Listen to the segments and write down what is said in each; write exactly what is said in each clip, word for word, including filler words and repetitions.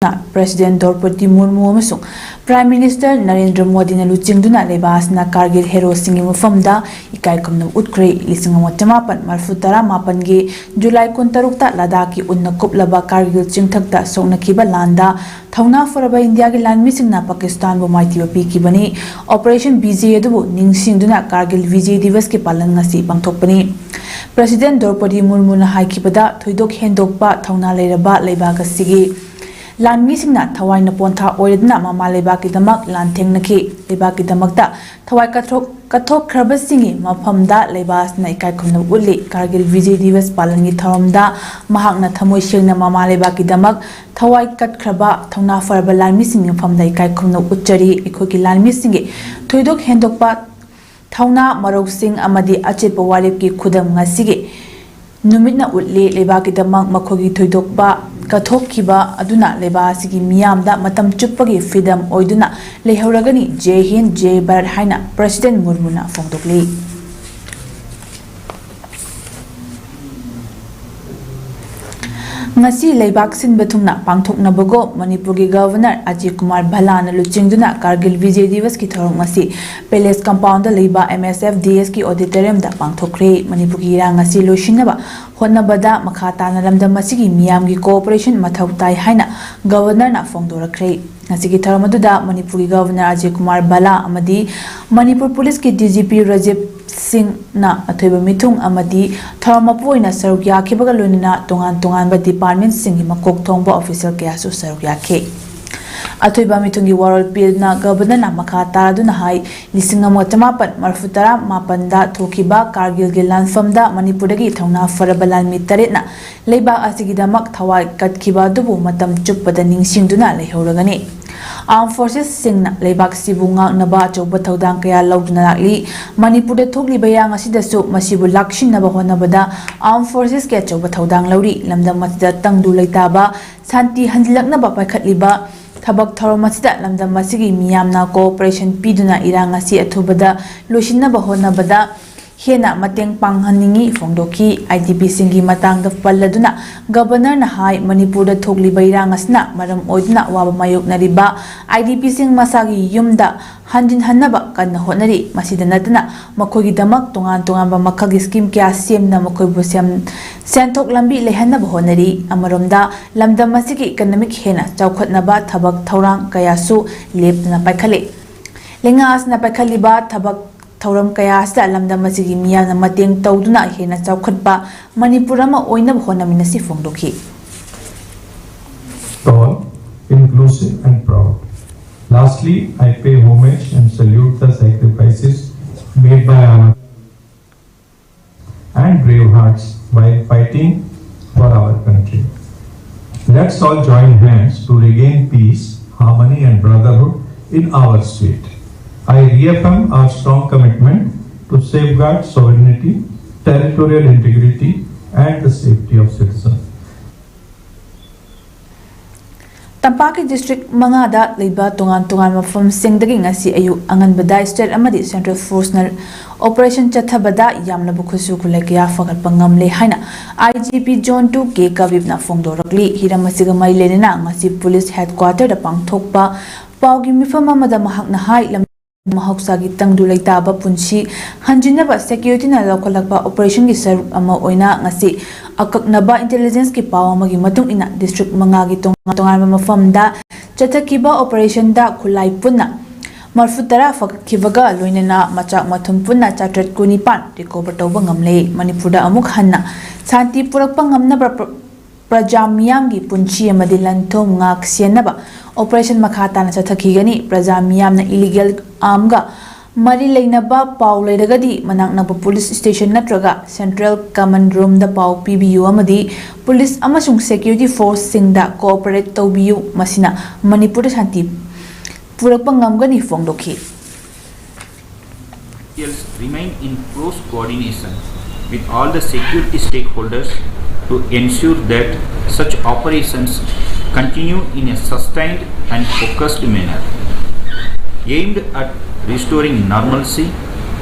President ꯗ꯭ꯔꯧꯄꯗꯤ ꯃꯨꯔꯃꯨ ꯑꯃꯁꯨꯡ prime minister Narendra ꯃꯣꯗꯤꯅ ꯂꯨꯆꯤꯡꯗꯨꯅ ꯂꯩꯕꯥꯛ ꯑꯁꯤꯅ ꯀꯥꯔꯒꯤꯜ ꯍꯦꯔꯣꯁꯤꯡꯒꯤ ꯃꯐꯝꯗ ꯏꯀꯥꯏ ꯈꯨꯝꯅꯕ ꯎꯠꯈ꯭ꯔꯦ꯫ ꯂꯤꯁꯤꯡ ꯑꯃ ꯆꯃꯥꯄꯟ ꯃꯔꯤꯐꯨ ꯇꯔꯥ ꯃꯥꯄꯟꯒꯤ ꯖꯨꯂꯥꯏ ꯀꯨꯟꯇꯔꯨꯛꯇ ꯂꯗꯥꯈꯀꯤ ꯎꯟꯅ ꯀꯨꯞꯂꯕ ꯀꯥꯔꯒꯤꯜ ꯆꯤꯡꯊꯛꯇ ꯁꯣꯛꯅꯈꯤꯕ ꯂꯥꯟꯗ ꯊꯧꯅꯥ ꯐꯔꯕ ꯏꯟꯗꯤꯌꯥꯒꯤ ꯂꯥꯟꯃꯤꯁꯤꯡꯅ ꯄꯥꯀꯤꯁꯇꯥꯟꯕꯨ ꯃꯥꯏꯊꯤꯕ ꯄꯤꯈꯤꯕꯅꯤ꯫ ꯑꯣꯄꯔꯦꯁꯟ ꯕꯤꯖꯦ ꯑꯗꯨꯕꯨ ꯅꯤꯡꯁꯤꯡꯗꯨꯅ ꯀꯥꯔꯒꯤꯜ ꯕꯤꯖꯦ ꯗꯤꯋꯁꯀꯤ ꯄꯥꯂꯟ ꯉꯁꯤ ꯄꯥꯡꯊꯣꯛꯄꯅꯤ꯫ ꯄ꯭ꯔꯁꯤꯗꯦꯟ ꯗ꯭ꯔꯧꯄꯗꯤ ꯃꯨꯔꯃꯨꯅ ꯍꯥꯏꯈꯤꯕꯗ, ꯊꯣꯏꯗꯣꯛ ꯍꯦꯟꯗꯣꯛꯄ ꯊꯧꯅꯥ ꯂꯩꯔꯕ ꯂꯩꯕꯥꯛ ꯑꯁꯤꯒꯤ ꯂꯥꯟꯃꯤꯁꯤꯡꯅ ꯊꯋꯥꯏꯅ ꯄꯣꯟꯊꯥ ꯑꯣꯏꯔꯗꯨꯅ ꯃꯃꯥ ꯂꯩꯕꯥꯛꯀꯤꯗꯃꯛ ꯂꯥꯟꯊꯦꯡꯅꯈꯤ꯫ ꯂꯩꯕꯥꯛꯀꯤꯗꯃꯛꯇ ꯊꯋꯥꯏ ꯀꯠꯊꯣꯛ-, ꯀꯠꯊꯣꯛꯈ꯭ꯔꯕꯁꯤꯡꯒꯤ ꯃꯐꯝꯗ ꯂꯩꯕꯥꯛ ꯑꯁꯤꯅ ꯏꯀꯥꯏ ꯈꯨꯝꯅꯕ ꯎꯠꯂꯤ꯫ ꯀꯥꯔꯒꯤꯜ ꯕꯤꯖꯦ ꯗꯤꯋꯁ ꯄꯥꯂꯟꯒꯤ ꯊꯧꯔꯝꯗ ꯃꯍꯥꯛꯅ ꯊꯃꯣꯏ ꯁꯦꯡꯅ ꯃꯃꯥ ꯂꯩꯕꯥꯛꯀꯤꯗꯃꯛ ꯊꯋꯥꯏ ꯀꯠꯈ꯭ꯔꯕ ꯊꯧꯅꯥ ꯐꯔꯕ ꯂꯥꯟꯃꯤꯁꯤꯡꯒꯤ ꯃꯐꯝꯗ ꯏꯀꯥꯏ ꯈꯨꯝꯅꯕ ꯎꯠꯆꯔꯤ꯫ ꯑꯩꯈꯣꯏꯒꯤ ꯂꯥꯟꯃꯤꯁꯤꯡꯒꯤ ꯊꯣꯏꯗꯣꯛ ꯍꯦꯟꯗꯣꯛꯄ ꯊꯧꯅꯥ, ꯃꯔꯧꯁꯤꯡ ꯑꯃꯗꯤ ꯑꯆꯦꯠꯄ ꯋꯥꯔꯦꯞꯀꯤ ꯈꯨꯗꯝ ꯉꯁꯤꯒꯤ ꯅꯨꯃꯤꯠꯅ ꯎꯠꯂꯤ꯫ ꯂꯩꯕꯥꯛꯀꯤꯗꯃꯛ ꯃꯈꯣꯏꯒꯤ ꯊꯣꯏꯗꯣꯛꯄ ꯀꯠꯊꯣꯛꯈꯤꯕ ꯑꯗꯨꯅ ꯂꯩꯕꯥꯛ ꯑꯁꯤꯒꯤ ꯃꯤꯌꯥꯝꯗ ꯃꯇꯝ ꯆꯨꯞꯄꯒꯤ ꯐ꯭ꯔꯤꯗꯝ ꯑꯣꯏꯗꯨꯅ ꯂꯩꯍꯧꯔꯒꯅꯤ꯫ ꯖꯦ ꯍꯤꯟꯗ, ꯖꯦ ꯚꯥꯔꯠ ꯍꯥꯏꯅ ꯄ꯭ꯔꯁꯤꯗꯦꯟ ꯃꯨꯔꯃꯨꯅ ꯐꯣꯡꯗꯣꯛꯂꯤ꯫ ꯉꯁꯤ ꯂꯩꯕꯥꯛ ꯁꯤꯟꯕ ꯊꯨꯡꯅ ꯄꯥꯡꯊꯣꯛꯅꯕꯒꯣ ꯃꯅꯤꯄꯨꯔꯒꯤ ꯒꯚꯔꯅꯔ ꯑꯖꯌ ꯀꯨꯃꯥꯔ ꯚꯜꯂꯥꯅ ꯂꯨꯆꯤꯡꯗꯨꯅ ꯀꯥꯔꯒꯤꯜ ꯕꯤꯖꯦ ꯗꯤꯋꯁꯀꯤ ꯊꯧꯔꯝ ꯑꯁꯤ ꯄꯦꯂꯦꯁ ꯀꯝꯄꯥꯎꯟꯗ ꯂꯩꯕ ꯑꯦꯝ ꯑꯦꯁ ꯑꯦꯐ ꯗꯤ ꯑꯦꯁꯀꯤ ꯑꯣꯗꯤꯇꯣꯔꯤꯌꯝꯗ ꯄꯥꯡꯊꯣꯛꯈ꯭ꯔꯦ꯫ ꯃꯅꯤꯄꯨꯔꯒꯤ ꯏꯔꯥꯡ ꯑꯁꯤ ꯂꯣꯏꯁꯤꯟꯅꯕ ꯍꯣꯠꯅꯕꯗ ꯃꯈꯥ ꯇꯥꯅ ꯂꯝꯗꯝ ꯑꯁꯤꯒꯤ ꯃꯤꯌꯥꯝꯒꯤ ꯀꯣꯑꯣꯄꯔꯦꯁꯟ ꯃꯊꯧ ꯇꯥꯏ ꯍꯥꯏꯅ ꯒꯚꯔꯅꯔꯅ ꯐꯣꯡꯗꯣꯔꯛꯈ꯭ꯔꯦ꯫ ꯉꯁꯤꯒꯤ ꯊꯧꯔꯝ ꯑꯗꯨꯗ ꯃꯅꯤꯄꯨꯔꯒꯤ ꯒꯚꯔꯅꯔ ꯑꯖꯌ ꯀꯨꯃꯥꯔ ꯚꯜꯂꯥ ꯑꯃꯗꯤ ꯃꯅꯤꯄꯨꯔ ꯄꯨꯂꯤꯁꯀꯤ ꯗꯤ ꯖꯤ ꯄꯤ ꯔꯥꯖꯤꯕ ꯁꯤꯡꯅ ꯑꯊꯣꯏꯕ ꯃꯤꯊꯨꯡ ꯑꯃꯗꯤ ꯊꯧꯔꯝ ꯃꯄꯨ ꯑꯣꯏꯅ ꯁꯔꯨꯛ ꯌꯥꯈꯤꯕꯒ ꯂꯣꯏꯅꯅ ꯇꯣꯉꯥꯟ ꯇꯣꯉꯥꯟꯕ ꯗꯤꯄꯥꯔꯠꯃꯦꯟꯁꯤꯡꯒꯤ ꯃꯀꯣꯛ ꯊꯣꯡꯕ ꯑꯣꯐꯤꯁꯔ ꯀꯌꯥꯁꯨ ꯁꯔꯨꯛ ꯌꯥꯈꯤ꯫ ꯑꯊꯣꯏꯕ ꯃꯤꯊꯨꯡꯒꯤ ꯋꯥꯔꯣꯜ ꯄꯤꯗꯨꯅ ꯒꯚꯔꯅꯔꯅ ꯃꯈꯥ ꯇꯥꯔꯗꯨꯅ ꯍꯥꯏ, ꯂꯤꯁꯤꯡ ꯑꯃ ꯆꯃꯥꯄꯟ ꯃꯔꯤꯐꯨ ꯇꯔꯥ ꯃꯥꯄꯟꯗ ꯊꯣꯛꯈꯤꯕ ꯀꯥꯔꯒꯤꯜꯒꯤ ꯂꯥꯟꯐꯝꯗ ꯃꯅꯤꯄꯨꯔꯗꯒꯤ ꯊꯧꯅꯥ ꯐꯔꯕ ꯂꯥꯟꯃꯤ ꯇꯔꯦꯠꯅ ꯂꯩꯕꯥꯛ ꯑꯁꯤꯒꯤꯗꯃꯛ ꯊꯋꯥꯏ ꯀꯠꯈꯤꯕ ꯑꯗꯨꯕꯨ ꯃꯇꯝ ꯆꯨꯞꯄꯗ ꯅꯤꯡꯁꯤꯡꯗꯨꯅ ꯂꯩꯍꯧꯔꯒꯅꯤ꯫ ꯑꯥꯔꯝ ꯐꯣꯔꯁꯦꯁꯁꯤꯡꯅ ꯂꯩꯕꯥꯛꯁꯤꯕꯨ ꯉꯥꯛꯅꯕ ꯑꯆꯧꯕ ꯊꯧꯗꯥꯡ ꯀꯌꯥ ꯂꯧꯗꯨꯅ ꯂꯥꯛꯂꯤ꯫ ꯃꯅꯤꯄꯨꯔꯗ ꯊꯣꯛꯂꯤꯕ ꯏꯔꯥꯡ ꯑꯁꯤꯗꯁꯨ ꯃꯁꯤꯕꯨ ꯂꯥꯛꯁꯤꯟꯅꯕ ꯍꯣꯠꯅꯕꯗ ꯑꯥꯔꯝ ꯐꯣꯔꯁꯦꯁꯀꯤ ꯑꯆꯧꯕ ꯊꯧꯗꯥꯡ ꯂꯧꯔꯤ꯫ ꯂꯝꯗꯝ ꯑꯁꯤꯗ ꯇꯪꯗꯨ ꯂꯩꯇꯥꯕ, ꯁꯥꯟꯇꯤ ꯍꯟꯖꯤꯜꯂꯛꯅꯕ ꯄꯥꯏꯈꯠꯂꯤꯕ ꯊꯕꯛ ꯊꯧꯔꯝ ꯑꯁꯤꯗ ꯂꯝꯗꯝ ꯑꯁꯤꯒꯤ ꯃꯤꯌꯥꯝꯅ ꯀꯣꯑꯣꯄꯔꯦꯁꯟ ꯄꯤꯗꯨꯅ ꯏꯔꯥꯡ ꯑꯁꯤ ꯑꯊꯨꯕꯗ ꯂꯣꯏꯁꯤꯟꯅꯕ ꯍꯣꯠꯅꯕꯗ ꯍꯦꯟꯅ ꯃꯇꯦꯡ ꯄꯥꯡꯍꯟꯅꯤꯡꯏ ꯐꯣꯡꯗꯣꯛꯈꯤ꯫ IDPꯁꯤꯡꯒꯤ ꯃꯇꯥꯡꯗ ꯄꯜꯂꯗꯨꯅ Governorꯅ ꯍꯥꯏ, ꯃꯅꯤꯄꯨꯔꯗ ꯊꯣꯛꯂꯤꯕ ꯏꯔꯥꯡ ꯑꯁꯤꯅ ꯃꯔꯝ ꯑꯣꯏꯗꯨꯅ ꯑꯋꯥꯕ ꯃꯥꯌꯣꯛꯅꯔꯤꯕ IDPꯁꯤꯡ ꯃꯁꯥꯒꯤ ꯌꯨꯝꯗ ꯍꯟꯖꯤꯟꯍꯟꯅꯕ ꯀꯟꯅ ꯍꯣꯠꯅꯔꯤ꯫ ꯃꯁꯤꯗ ꯅꯠꯇꯅ ꯃꯈꯣꯏꯒꯤꯗꯃꯛ ꯇꯣꯉꯥꯟ ꯇꯣꯉꯥꯟꯕ ꯃꯈꯜꯒꯤ scheme ꯀꯌꯥ ꯁꯦꯝꯗꯨꯅ ꯃꯈꯣꯏꯕꯨ ꯁꯦꯝ-, ꯁꯦꯟꯊꯣꯛ ꯂꯝꯕꯤ ꯂꯩꯍꯟꯅꯕ ꯍꯣꯠꯅꯔꯤ꯫ ꯑꯃꯔꯣꯝꯗ ꯂꯝꯗꯝ ꯑꯁꯤꯒꯤ economic ꯍꯦꯟꯅ ꯆꯥꯎꯈꯠꯅꯕ ꯊꯕꯛ ꯊꯧꯔꯥꯡ ꯀꯌꯥꯁꯨ ꯂꯦꯞꯇꯅ ꯄꯥꯏꯈꯠꯂꯤ꯫ ꯂꯩꯉꯥꯛ ꯑꯁꯤꯅ ꯄꯥꯏꯈꯠꯂꯤꯕ ꯊꯕꯛ ꯊꯧꯔꯝ ꯀꯌꯥ ꯑꯁꯤꯗ ꯂꯝꯗꯝ ꯑꯁꯤꯒꯤ ꯃꯤꯌꯥꯝꯅ ꯃꯇꯦꯡ ꯇꯧꯗꯨꯅ ꯍꯦꯟꯅ ꯆꯥꯎꯈꯠꯄ ꯃꯅꯤꯄꯨꯔ ꯑꯃ ꯑꯣꯏꯅꯕ ꯍꯣꯠꯅꯃꯤꯟꯅꯁꯤ ꯐꯣꯡꯗꯣꯛꯈꯤ꯫ Tall, inclusive and proud. Lastly, I pay homage and salute the sacrifices made by our and brave hearts while fighting for our country. Let's all join hands to regain peace, harmony and brotherhood in our state. I reaffirm our strong commitment to safeguard sovereignty, territorial integrity and the safety of citizens. ꯇꯝꯄꯥꯛꯀꯤ district ꯃꯉꯥꯗ ꯂꯩꯕ ꯇꯣꯉꯥꯟ ꯇꯣꯉꯥꯟꯕ ꯃꯐꯝꯁꯤꯡꯗꯒꯤ ꯉꯁꯤ ꯑꯌꯨꯛ ꯑꯉꯟꯕꯗ state ꯑꯃꯗꯤ central forceꯅ operation ꯆꯠꯊꯕꯗ ꯌꯥꯝꯂꯕ ꯈꯨꯠꯁꯨ ꯈꯨꯠꯂꯥꯏ ꯀꯌꯥ ꯐꯒꯠꯄ ꯉꯝꯂꯦ ꯍꯥꯏꯅ IGP Zone two K ꯀꯕꯤꯞꯅ ꯐꯣꯡꯗꯣꯔꯛꯂꯤ꯫ ꯍꯤꯔꯝ ꯑꯁꯤꯒ ꯃꯔꯤ ꯂꯩꯅꯅ ꯉꯁꯤ police headquarterꯗ ꯄꯥꯡꯊꯣꯛꯄ ꯄꯥꯎꯒꯤ ꯃꯤꯐꯝ ꯑꯃꯗ ꯃꯍꯥꯛꯅ ꯍꯥꯏ, ꯂꯝ ꯃꯍꯧꯁꯥꯒꯤ ꯇꯪꯗꯨ ꯂꯩꯇꯥꯕ ꯄꯨꯟꯁꯤ ꯍꯟꯖꯤꯟꯅꯕ securityꯅ ꯂꯧꯈꯠꯂꯛꯄ operationꯒꯤ ꯁꯔꯨꯛ ꯑꯃ ꯑꯣꯏꯅ ꯉꯁꯤ ꯑꯀꯛꯅꯕ intelligenceꯀꯤ ꯄꯥꯎ ꯑꯃꯒꯤ ꯃꯇꯨꯡ ꯏꯟꯅ district ꯃꯉꯥꯒꯤ ꯇꯣꯉꯥꯟ ꯇꯣꯉꯥꯟꯕ ꯃꯐꯝꯗ ꯆꯠꯊꯈꯤꯕ operationꯗ ꯈꯨꯠꯂꯥꯏ ꯄꯨꯟꯅ ꯃꯔꯐꯨ ꯇꯔꯥ ꯐꯒꯠꯈꯤꯕꯒ ꯂꯣꯏꯅꯅ ꯃꯆꯥꯛ ꯃꯊꯨꯝ ꯄꯨꯟꯅ ꯆꯥꯇ꯭ꯔꯦꯠ ꯀꯨꯟꯅꯤꯄꯥꯟ recover ꯇꯧꯕ ꯉꯝꯂꯦ꯫ ꯃꯅꯤꯄꯨꯔꯗ ꯑꯃꯨꯛ ꯍꯟꯅ ꯁꯥꯟꯇꯤ ꯄꯨꯔꯛꯄ ꯉꯝꯅꯕ ꯄ꯭ꯔ-, ꯄ꯭ꯔꯖꯥ ꯃꯤꯌꯥꯝꯒꯤ ꯄꯨꯟꯁꯤ ꯑꯃꯗꯤ ꯂꯟ ꯊꯨꯝ ꯉꯥꯛ ꯁꯦꯟꯅꯕ operation ꯃꯈꯥ ꯇꯥꯅ ꯆꯠꯊꯈꯤꯒꯅꯤ꯫ ꯄ꯭ꯔꯖꯥ ꯃꯤꯌꯥꯝꯅ illegal armꯒ ꯃꯔꯤ ꯂꯩꯅꯕ ꯄꯥꯎ ꯂꯩꯔꯒꯗꯤ ꯃꯅꯥꯛ ꯅꯛꯄ police station ꯅꯠꯇ꯭ꯔꯒ central command roomꯗ ꯄꯥꯎ ꯄꯤꯕꯤꯌꯨ ꯑꯃꯗꯤ police ꯑꯃꯁꯨꯡ security forceꯁꯤꯡꯗ cooperate ꯇꯧꯕꯤꯌꯨ꯫ ꯃꯁꯤꯅ ꯃꯅꯤꯄꯨꯔꯗ ꯁꯥꯟꯇꯤ ꯄꯨꯔꯛꯄ ꯉꯝꯒꯅꯤ ꯐꯣꯡꯗꯣꯛꯈꯤ꯫ Remain in close coordination with all the security stakeholders to ensure that such operations continue in a sustained and focused manner, aimed at restoring normalcy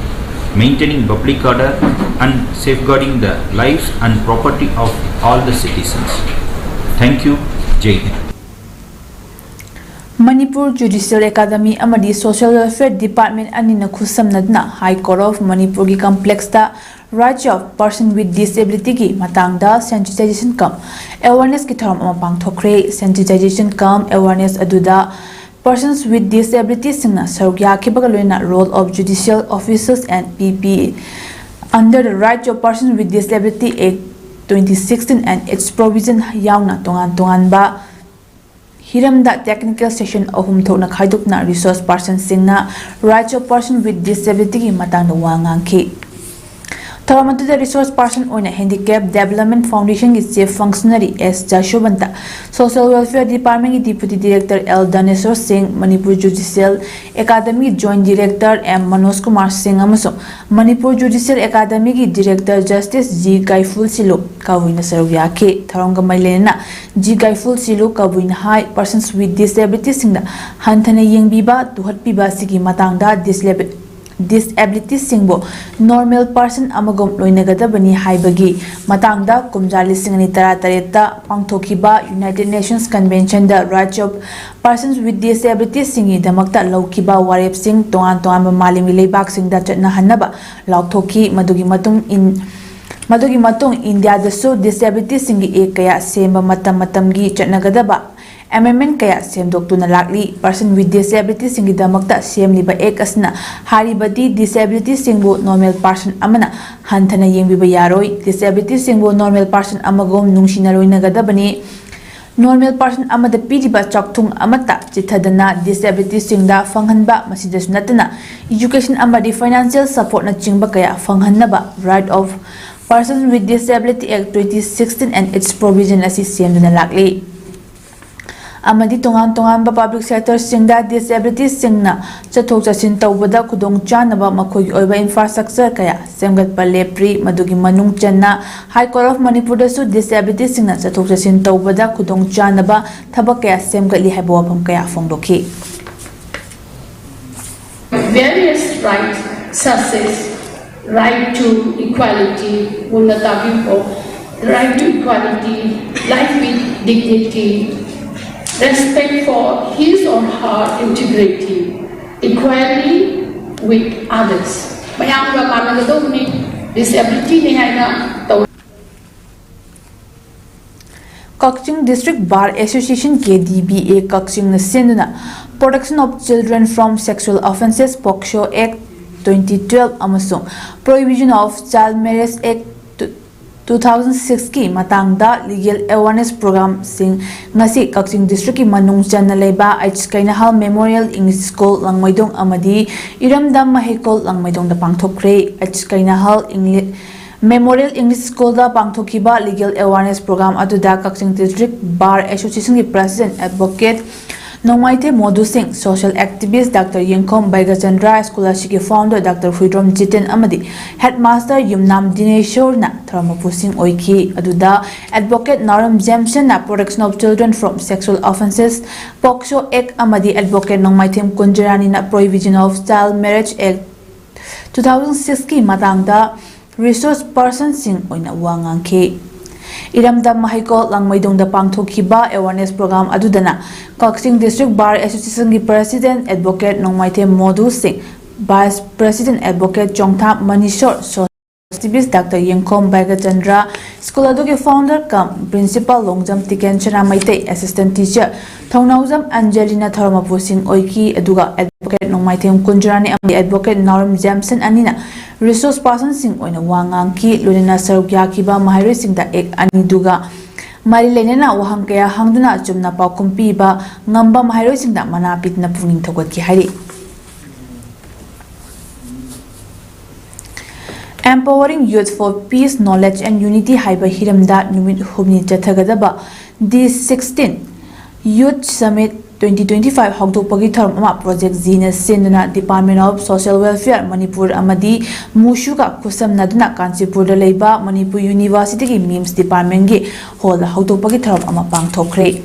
maintaining public order and safeguarding the lives and property of all the citizens. Thank you. Jai Hind. Manipur judicial academy ꯑꯃꯗꯤ social welfare department ꯑꯅꯤꯅ ꯈꯨꯠꯁꯝꯅꯗꯨꯅ high court of ꯃꯅꯤꯄꯨꯔꯒꯤ ꯀꯝꯄ꯭ꯂꯦꯛꯁꯇ rights of person with ꯗꯤꯁꯦꯕꯤꯂꯤꯇꯤꯒꯤ ꯃꯇꯥꯡꯗ sensitisation cum ꯑꯦꯋꯥꯔꯅꯦꯁꯀꯤ ꯊꯧꯔꯝ ꯑꯃ ꯄꯥꯡꯊꯣꯛꯈ꯭ꯔꯦ꯫ ꯁꯦꯟꯁꯤꯇꯥꯏꯖꯦꯁꯟ ꯀꯝ ꯑꯦꯋꯥꯔꯅꯦꯁ ꯑꯗꯨꯗ persons with disabilitiesꯁꯤꯡꯅ ꯁꯔꯨꯛ ꯌꯥꯈꯤꯕꯒ ꯂꯣꯏꯅꯅ role of judicial officers and P P under the Rights of Persons with Disability Act twenty sixteen and its provision ꯌꯥꯎꯅ ꯇꯣꯉꯥꯟ ꯇꯣꯉꯥꯟꯕ ꯍꯤꯔꯝꯗ ꯇꯦꯛꯅꯤꯀꯦꯜ ꯁꯦꯁꯟ ꯑꯍꯨꯝ ꯊꯣꯛꯅ ꯈꯥꯏꯗꯣꯛꯇꯨꯅ ꯔꯤꯁꯣꯔꯁ ꯄꯥꯔꯁꯟꯁꯤꯡꯅ ꯔꯥꯏꯠꯁ ꯑꯣꯐ ꯄꯔꯁꯟ ꯋꯤꯠ ꯗꯤꯁꯦꯕꯤꯂꯤꯇꯤꯒꯤ ꯃꯇꯥꯡꯗ ꯋꯥ ꯉꯥꯡꯈꯤ꯫ ꯊꯧꯔꯝ ꯑꯗꯨꯗ ꯔꯤꯁꯣꯔꯁ ꯄꯥꯔꯁꯟ ꯑꯣꯏꯅ ꯍꯦꯟꯗꯤꯀꯦꯞ ꯗꯦꯕꯂꯞꯃꯦꯟ ꯐꯥꯎꯟꯗꯦꯁꯟꯒꯤ chief functionary S Jasobanta, social welfare ꯗꯤꯄꯥꯔꯠꯃꯦꯟꯒꯤ deputy director L Dhaneshor Singh, Manipur judicial ꯑꯦꯀꯥꯗꯃꯤꯒꯤ joint director M Manoj Kumar Singh ꯑꯃꯁꯨꯡ ꯃꯅꯤꯄꯨꯔ ꯖꯨꯗꯤꯁꯤꯌꯦꯜ ꯑꯦꯀꯥꯗꯃꯤꯒꯤ director justice G Gaiphul Shilu ꯀꯕꯨꯏꯅ ꯁꯔꯨꯛ ꯌꯥꯈꯤ꯫ ꯊꯧꯔꯝꯒ ꯃꯔꯤ ꯂꯩꯅꯅ ꯖꯤ ꯒꯥꯏꯐꯨꯜ ꯁꯤꯂꯨ ꯀꯕꯨꯏꯅ ꯍꯥꯏ, persons with disabilitiesꯁꯤꯡꯗ ꯍꯟꯊꯅ ꯌꯦꯡꯕꯤꯕ, ꯇꯨꯍꯠꯄꯤꯕ ꯑꯁꯤꯒꯤ ꯃꯇꯥꯡꯗ disabilitiesꯁꯤꯡꯕꯨ normal person ꯑꯃꯒꯨꯝ ꯂꯣꯏꯅꯒꯗꯕꯅꯤ ꯍꯥꯏꯕꯒꯤ ꯃꯇꯥꯡꯗ ꯀꯨꯝꯖꯥ ꯂꯤꯁꯤꯡ ꯑꯅꯤ ꯇꯔꯥ ꯇꯔꯦꯠꯇ ꯄꯥꯡꯊꯣꯛꯈꯤꯕ United Nations Conventionꯗ Rights of Persons with Disabilitiesꯁꯤꯡꯒꯤꯗꯃꯛꯇ ꯂꯧꯈꯤꯕ ꯋꯥꯔꯦꯞꯁꯤꯡ ꯇꯣꯉꯥꯟ ꯇꯣꯉꯥꯟꯕ ꯃꯥꯂꯦꯝꯒꯤ ꯂꯩꯕꯥꯛꯁꯤꯡꯗ ꯆꯠꯅꯍꯟꯅꯕ ꯂꯥꯎꯊꯣꯛꯈꯤ꯫ ꯃꯗꯨꯒꯤ ꯃꯇꯨꯡ ꯏꯟ-, ꯃꯗꯨꯒꯤ ꯃꯇꯨꯡ ꯏꯟꯗꯤꯌꯥꯗꯁꯨ disabilitiesꯁꯤꯡꯒꯤ act ꯀꯌꯥ ꯁꯦꯝꯕ ꯃꯇꯝ ꯃꯇꯝꯒꯤ ꯆꯠꯅꯒꯗꯕ amendment ꯀꯌꯥ ꯁꯦꯝꯗꯣꯛꯇꯨꯅ ꯂꯥꯛꯂꯤ꯫ Person with disabilitiesꯁꯤꯡꯒꯤꯗꯃꯛꯇ ꯁꯦꯝꯂꯤꯕ act ꯑꯁꯤꯅ ꯍꯥꯏꯔꯤꯕꯗꯤ disabilitiesꯁꯤꯡꯕꯨ normal person ꯑꯃꯅ ꯍꯟꯊꯅ ꯌꯦꯡꯕꯤꯕ ꯌꯥꯔꯣꯏ꯫ Disabilitiesꯁꯤꯡꯕꯨ normal person ꯑꯃꯒꯨꯝ ꯅꯨꯡꯁꯤꯅ ꯂꯣꯏꯅꯒꯗꯕꯅꯤ꯫ Normal person ꯑꯃꯗ ꯄꯤꯔꯤꯕ ꯆꯥꯛꯊꯨꯡ ꯑꯃꯠꯇ ꯆꯤꯠꯊꯗꯅ disabilitiesꯁꯤꯡꯗ ꯐꯪꯍꯟꯕ, ꯃꯁꯤꯗꯁꯨ ꯅꯠꯇꯅ education ꯑꯃꯗꯤ financial supportꯅꯆꯤꯡꯕ ꯀꯌꯥ ꯐꯪꯍꯟꯅꯕ Right of Persons with Disability Act twenty sixteen and its provision ꯑꯁꯤ ꯁꯦꯝꯗꯨꯅ ꯂꯥꯛꯂꯤ꯫ ꯑꯃꯗꯤ ꯇꯣꯉꯥꯟ ꯇꯣꯉꯥꯟꯕ public sectorꯁꯤꯡꯗ disabilitiesꯁꯤꯡꯅ ꯆꯠꯊꯣꯛ ꯆꯠꯁꯤꯟ ꯇꯧꯕꯗ ꯈꯨꯗꯣꯡꯆꯥꯅꯕ ꯃꯈꯣꯏꯒꯤ ꯑꯣꯏꯕ infrastructure ꯀꯌꯥ ꯁꯦꯝꯒꯠꯄ ꯂꯦꯞꯇ꯭ꯔꯤ꯫ ꯃꯗꯨꯒꯤ ꯃꯅꯨꯡ ꯆꯟꯅ High Court of ꯃꯅꯤꯄꯨꯔꯗꯁꯨ disabilitiesꯁꯤꯡꯅ ꯆꯠꯊꯣꯛ ꯆꯠꯁꯤꯟ ꯇꯧꯕꯗ ꯈꯨꯗꯣꯡꯆꯥꯅꯕ ꯊꯕꯛ ꯀꯌꯥ ꯁꯦꯝꯒꯠꯂꯤ ꯍꯥꯏꯕ ꯋꯥꯐꯝ ꯀꯌꯥ ꯐꯣꯡꯗꯣꯛꯈꯤ꯫ Various rights such as Right to equality, ꯃꯨꯟꯅ ꯇꯥꯕꯤꯌꯨꯀꯣ꯫ Right to equality, life with dignity, respect for his or her integrity, equality with others. ꯃꯌꯥꯝꯒ ꯃꯥꯟꯅꯒꯗꯧꯕꯅꯤ, disabilityꯅꯤ ꯍꯥꯏꯅ ꯇꯧ꯫ ꯀꯛꯆꯤꯡ District Bar Association, K D B A ꯀꯛꯆꯤꯡꯅ ꯁꯤꯟꯗꯨꯅ Protection of Children from Sexual Offences, POCSO Act twenty twelve ꯑꯃꯁꯨꯡ Prohibition of Child Marriage Act two thousand sixꯀꯤ ꯃꯇꯥꯡꯗ legal awareness programꯁꯤꯡ ꯉꯁꯤ ꯀꯛꯆꯤꯡ Districtꯀꯤ ꯃꯅꯨꯡ ꯆꯟꯅ ꯂꯩꯕ H ꯀꯩꯅꯍꯜ Memorial English School ꯂꯪꯃꯩꯗꯣꯡ ꯑꯃꯗꯤ ꯏꯔꯝꯗꯝ ꯃꯍꯩꯀꯣꯜ ꯂꯪꯃꯩꯗꯣꯡꯗ ꯄꯥꯡꯊꯣꯛꯈ꯭ꯔꯦ꯫ H ꯀꯩꯅꯍꯜ English Memorial English Schoolꯗ ꯄꯥꯡꯊꯣꯛꯈꯤꯕ legal awareness program ꯑꯗꯨꯗ ꯀꯛꯆꯤꯡ District Bar Associationꯒꯤ President Advocate ꯅꯣꯡꯃꯥꯏꯊꯦꯝ ꯃꯣꯗꯨ ꯁꯤꯡ, social activist Doctor ꯌꯦꯡꯈꯣꯝ ꯕꯩꯒꯆꯟꯗ꯭ꯔ, school ꯑꯁꯤꯒꯤ founder Doctor ꯍꯨꯏꯗ꯭ꯔꯣꯝ ꯖꯤꯇꯦꯟ ꯑꯃꯗꯤ headmaster ꯌꯨꯝꯅꯥꯝ ꯗꯤꯅꯦꯁꯣꯔꯅ ꯊꯧꯔꯝ ꯃꯄꯨꯁꯤꯡ ꯑꯣꯏꯈꯤ꯫ ꯑꯗꯨꯗ Advocate Naorem ꯖꯦꯝꯁꯟꯅ Protection of Children from Sexual Offences, POCSO Act ꯑꯃꯗꯤ Advocate Nongmaithem ꯀꯨꯟꯖꯔꯥꯅꯤꯅ Prohibition of Child Marriage Act two thousand sixꯀꯤ ꯃꯇꯥꯡꯗ resource personꯁꯤꯡ ꯑꯣꯏꯅ ꯋꯥ ꯉꯥꯡꯈꯤ꯫ ꯏꯔꯝꯗꯝ ꯃꯍꯩꯀꯣꯜ ꯂꯪꯃꯩꯗꯣꯡꯗ ꯄꯥꯡꯊꯣꯛꯈꯤꯕ awareness program ꯑꯗꯨꯗꯅ ꯀꯛꯆꯤꯡ District Bar Associationꯒꯤ President Advocate ꯅꯣꯡꯃꯥꯏꯊꯦꯝ ꯃꯣꯗꯨ ꯁꯤꯡ, Vice President Advocate ꯆꯣꯡꯊꯥꯝ ꯃꯅꯤꯁꯣꯔ, social activist Doctor ꯌꯦꯡꯈꯣꯝ ꯕꯩꯒꯆꯟꯗ꯭ꯔ, school ꯑꯗꯨꯒꯤ founder cum principal Longjam ꯇꯤꯀꯦꯟꯁꯅꯥ Meitei, assistant teacher ꯊꯧꯅꯥꯎꯖꯝ ꯑꯟꯖꯂꯤꯅ ꯊꯧꯔꯝ ꯃꯄꯨꯁꯤꯡ ꯑꯣꯏꯈꯤ꯫ ꯑꯗꯨꯒ Advocate ꯅꯣꯡꯃꯥꯏꯊꯦꯝ ꯀꯨꯟꯖꯔꯥꯅꯤ ꯑꯃꯗꯤ Advocate ꯅꯥꯎꯔꯦꯝ ꯖꯦꯝꯁꯟ ꯑꯅꯤꯅ resource personꯁꯤꯡ ꯑꯣꯏꯅ ꯋꯥ ꯉꯥꯡꯈꯤ꯫ ꯂꯣꯏꯅꯅ ꯁꯔꯨꯛ ꯌꯥꯈꯤꯕ ꯃꯍꯩꯔꯣꯏꯁꯤꯡꯗ Act ꯑꯅꯤꯗꯨꯒ ꯃꯔꯤ ꯂꯩꯅꯅ ꯋꯥꯍꯪ ꯀꯌꯥ ꯍꯪꯗꯨꯅ ꯑꯆꯨꯝꯅ ꯄꯥꯎꯈꯨꯝ ꯄꯤꯕ ꯉꯝꯕ ꯃꯍꯩꯔꯣꯏꯁꯤꯡꯗ ꯃꯅꯥ ꯄꯤꯗꯨꯅ ꯄꯨꯛꯅꯤꯡ ꯊꯧꯒꯠꯈꯤ ꯍꯥꯏꯔꯤ꯫ Empowering Youth for Peace, Knowledge and Unity ꯍꯥꯏꯕ ꯍꯤꯔꯝꯗ ꯅꯨꯃꯤꯠ ꯍꯨꯝꯅꯤ ꯆꯠꯊꯒꯗꯕ D sixteen Youth Summit twenty twenty-five ꯍꯧꯗꯣꯛꯄꯒꯤ ꯊꯧꯔꯝ ꯑꯃ Project Gꯅ ꯁꯤꯟꯗꯨꯅ Department of Social Welfare Manipur ꯑꯃꯗꯤ ꯃꯨꯁꯨꯒ ꯈꯨꯠꯁꯝꯅꯗꯨꯅ ꯀꯥꯟꯆꯤꯄꯨꯔꯗ ꯂꯩꯕ ꯃꯅꯤꯄꯨꯔ Universityꯒꯤ MIMS departmentꯀꯤ hallꯗ ꯍꯧꯗꯣꯛꯄꯒꯤ ꯊꯧꯔꯝ ꯑꯃ ꯄꯥꯡꯊꯣꯛꯈ꯭ꯔꯦ꯫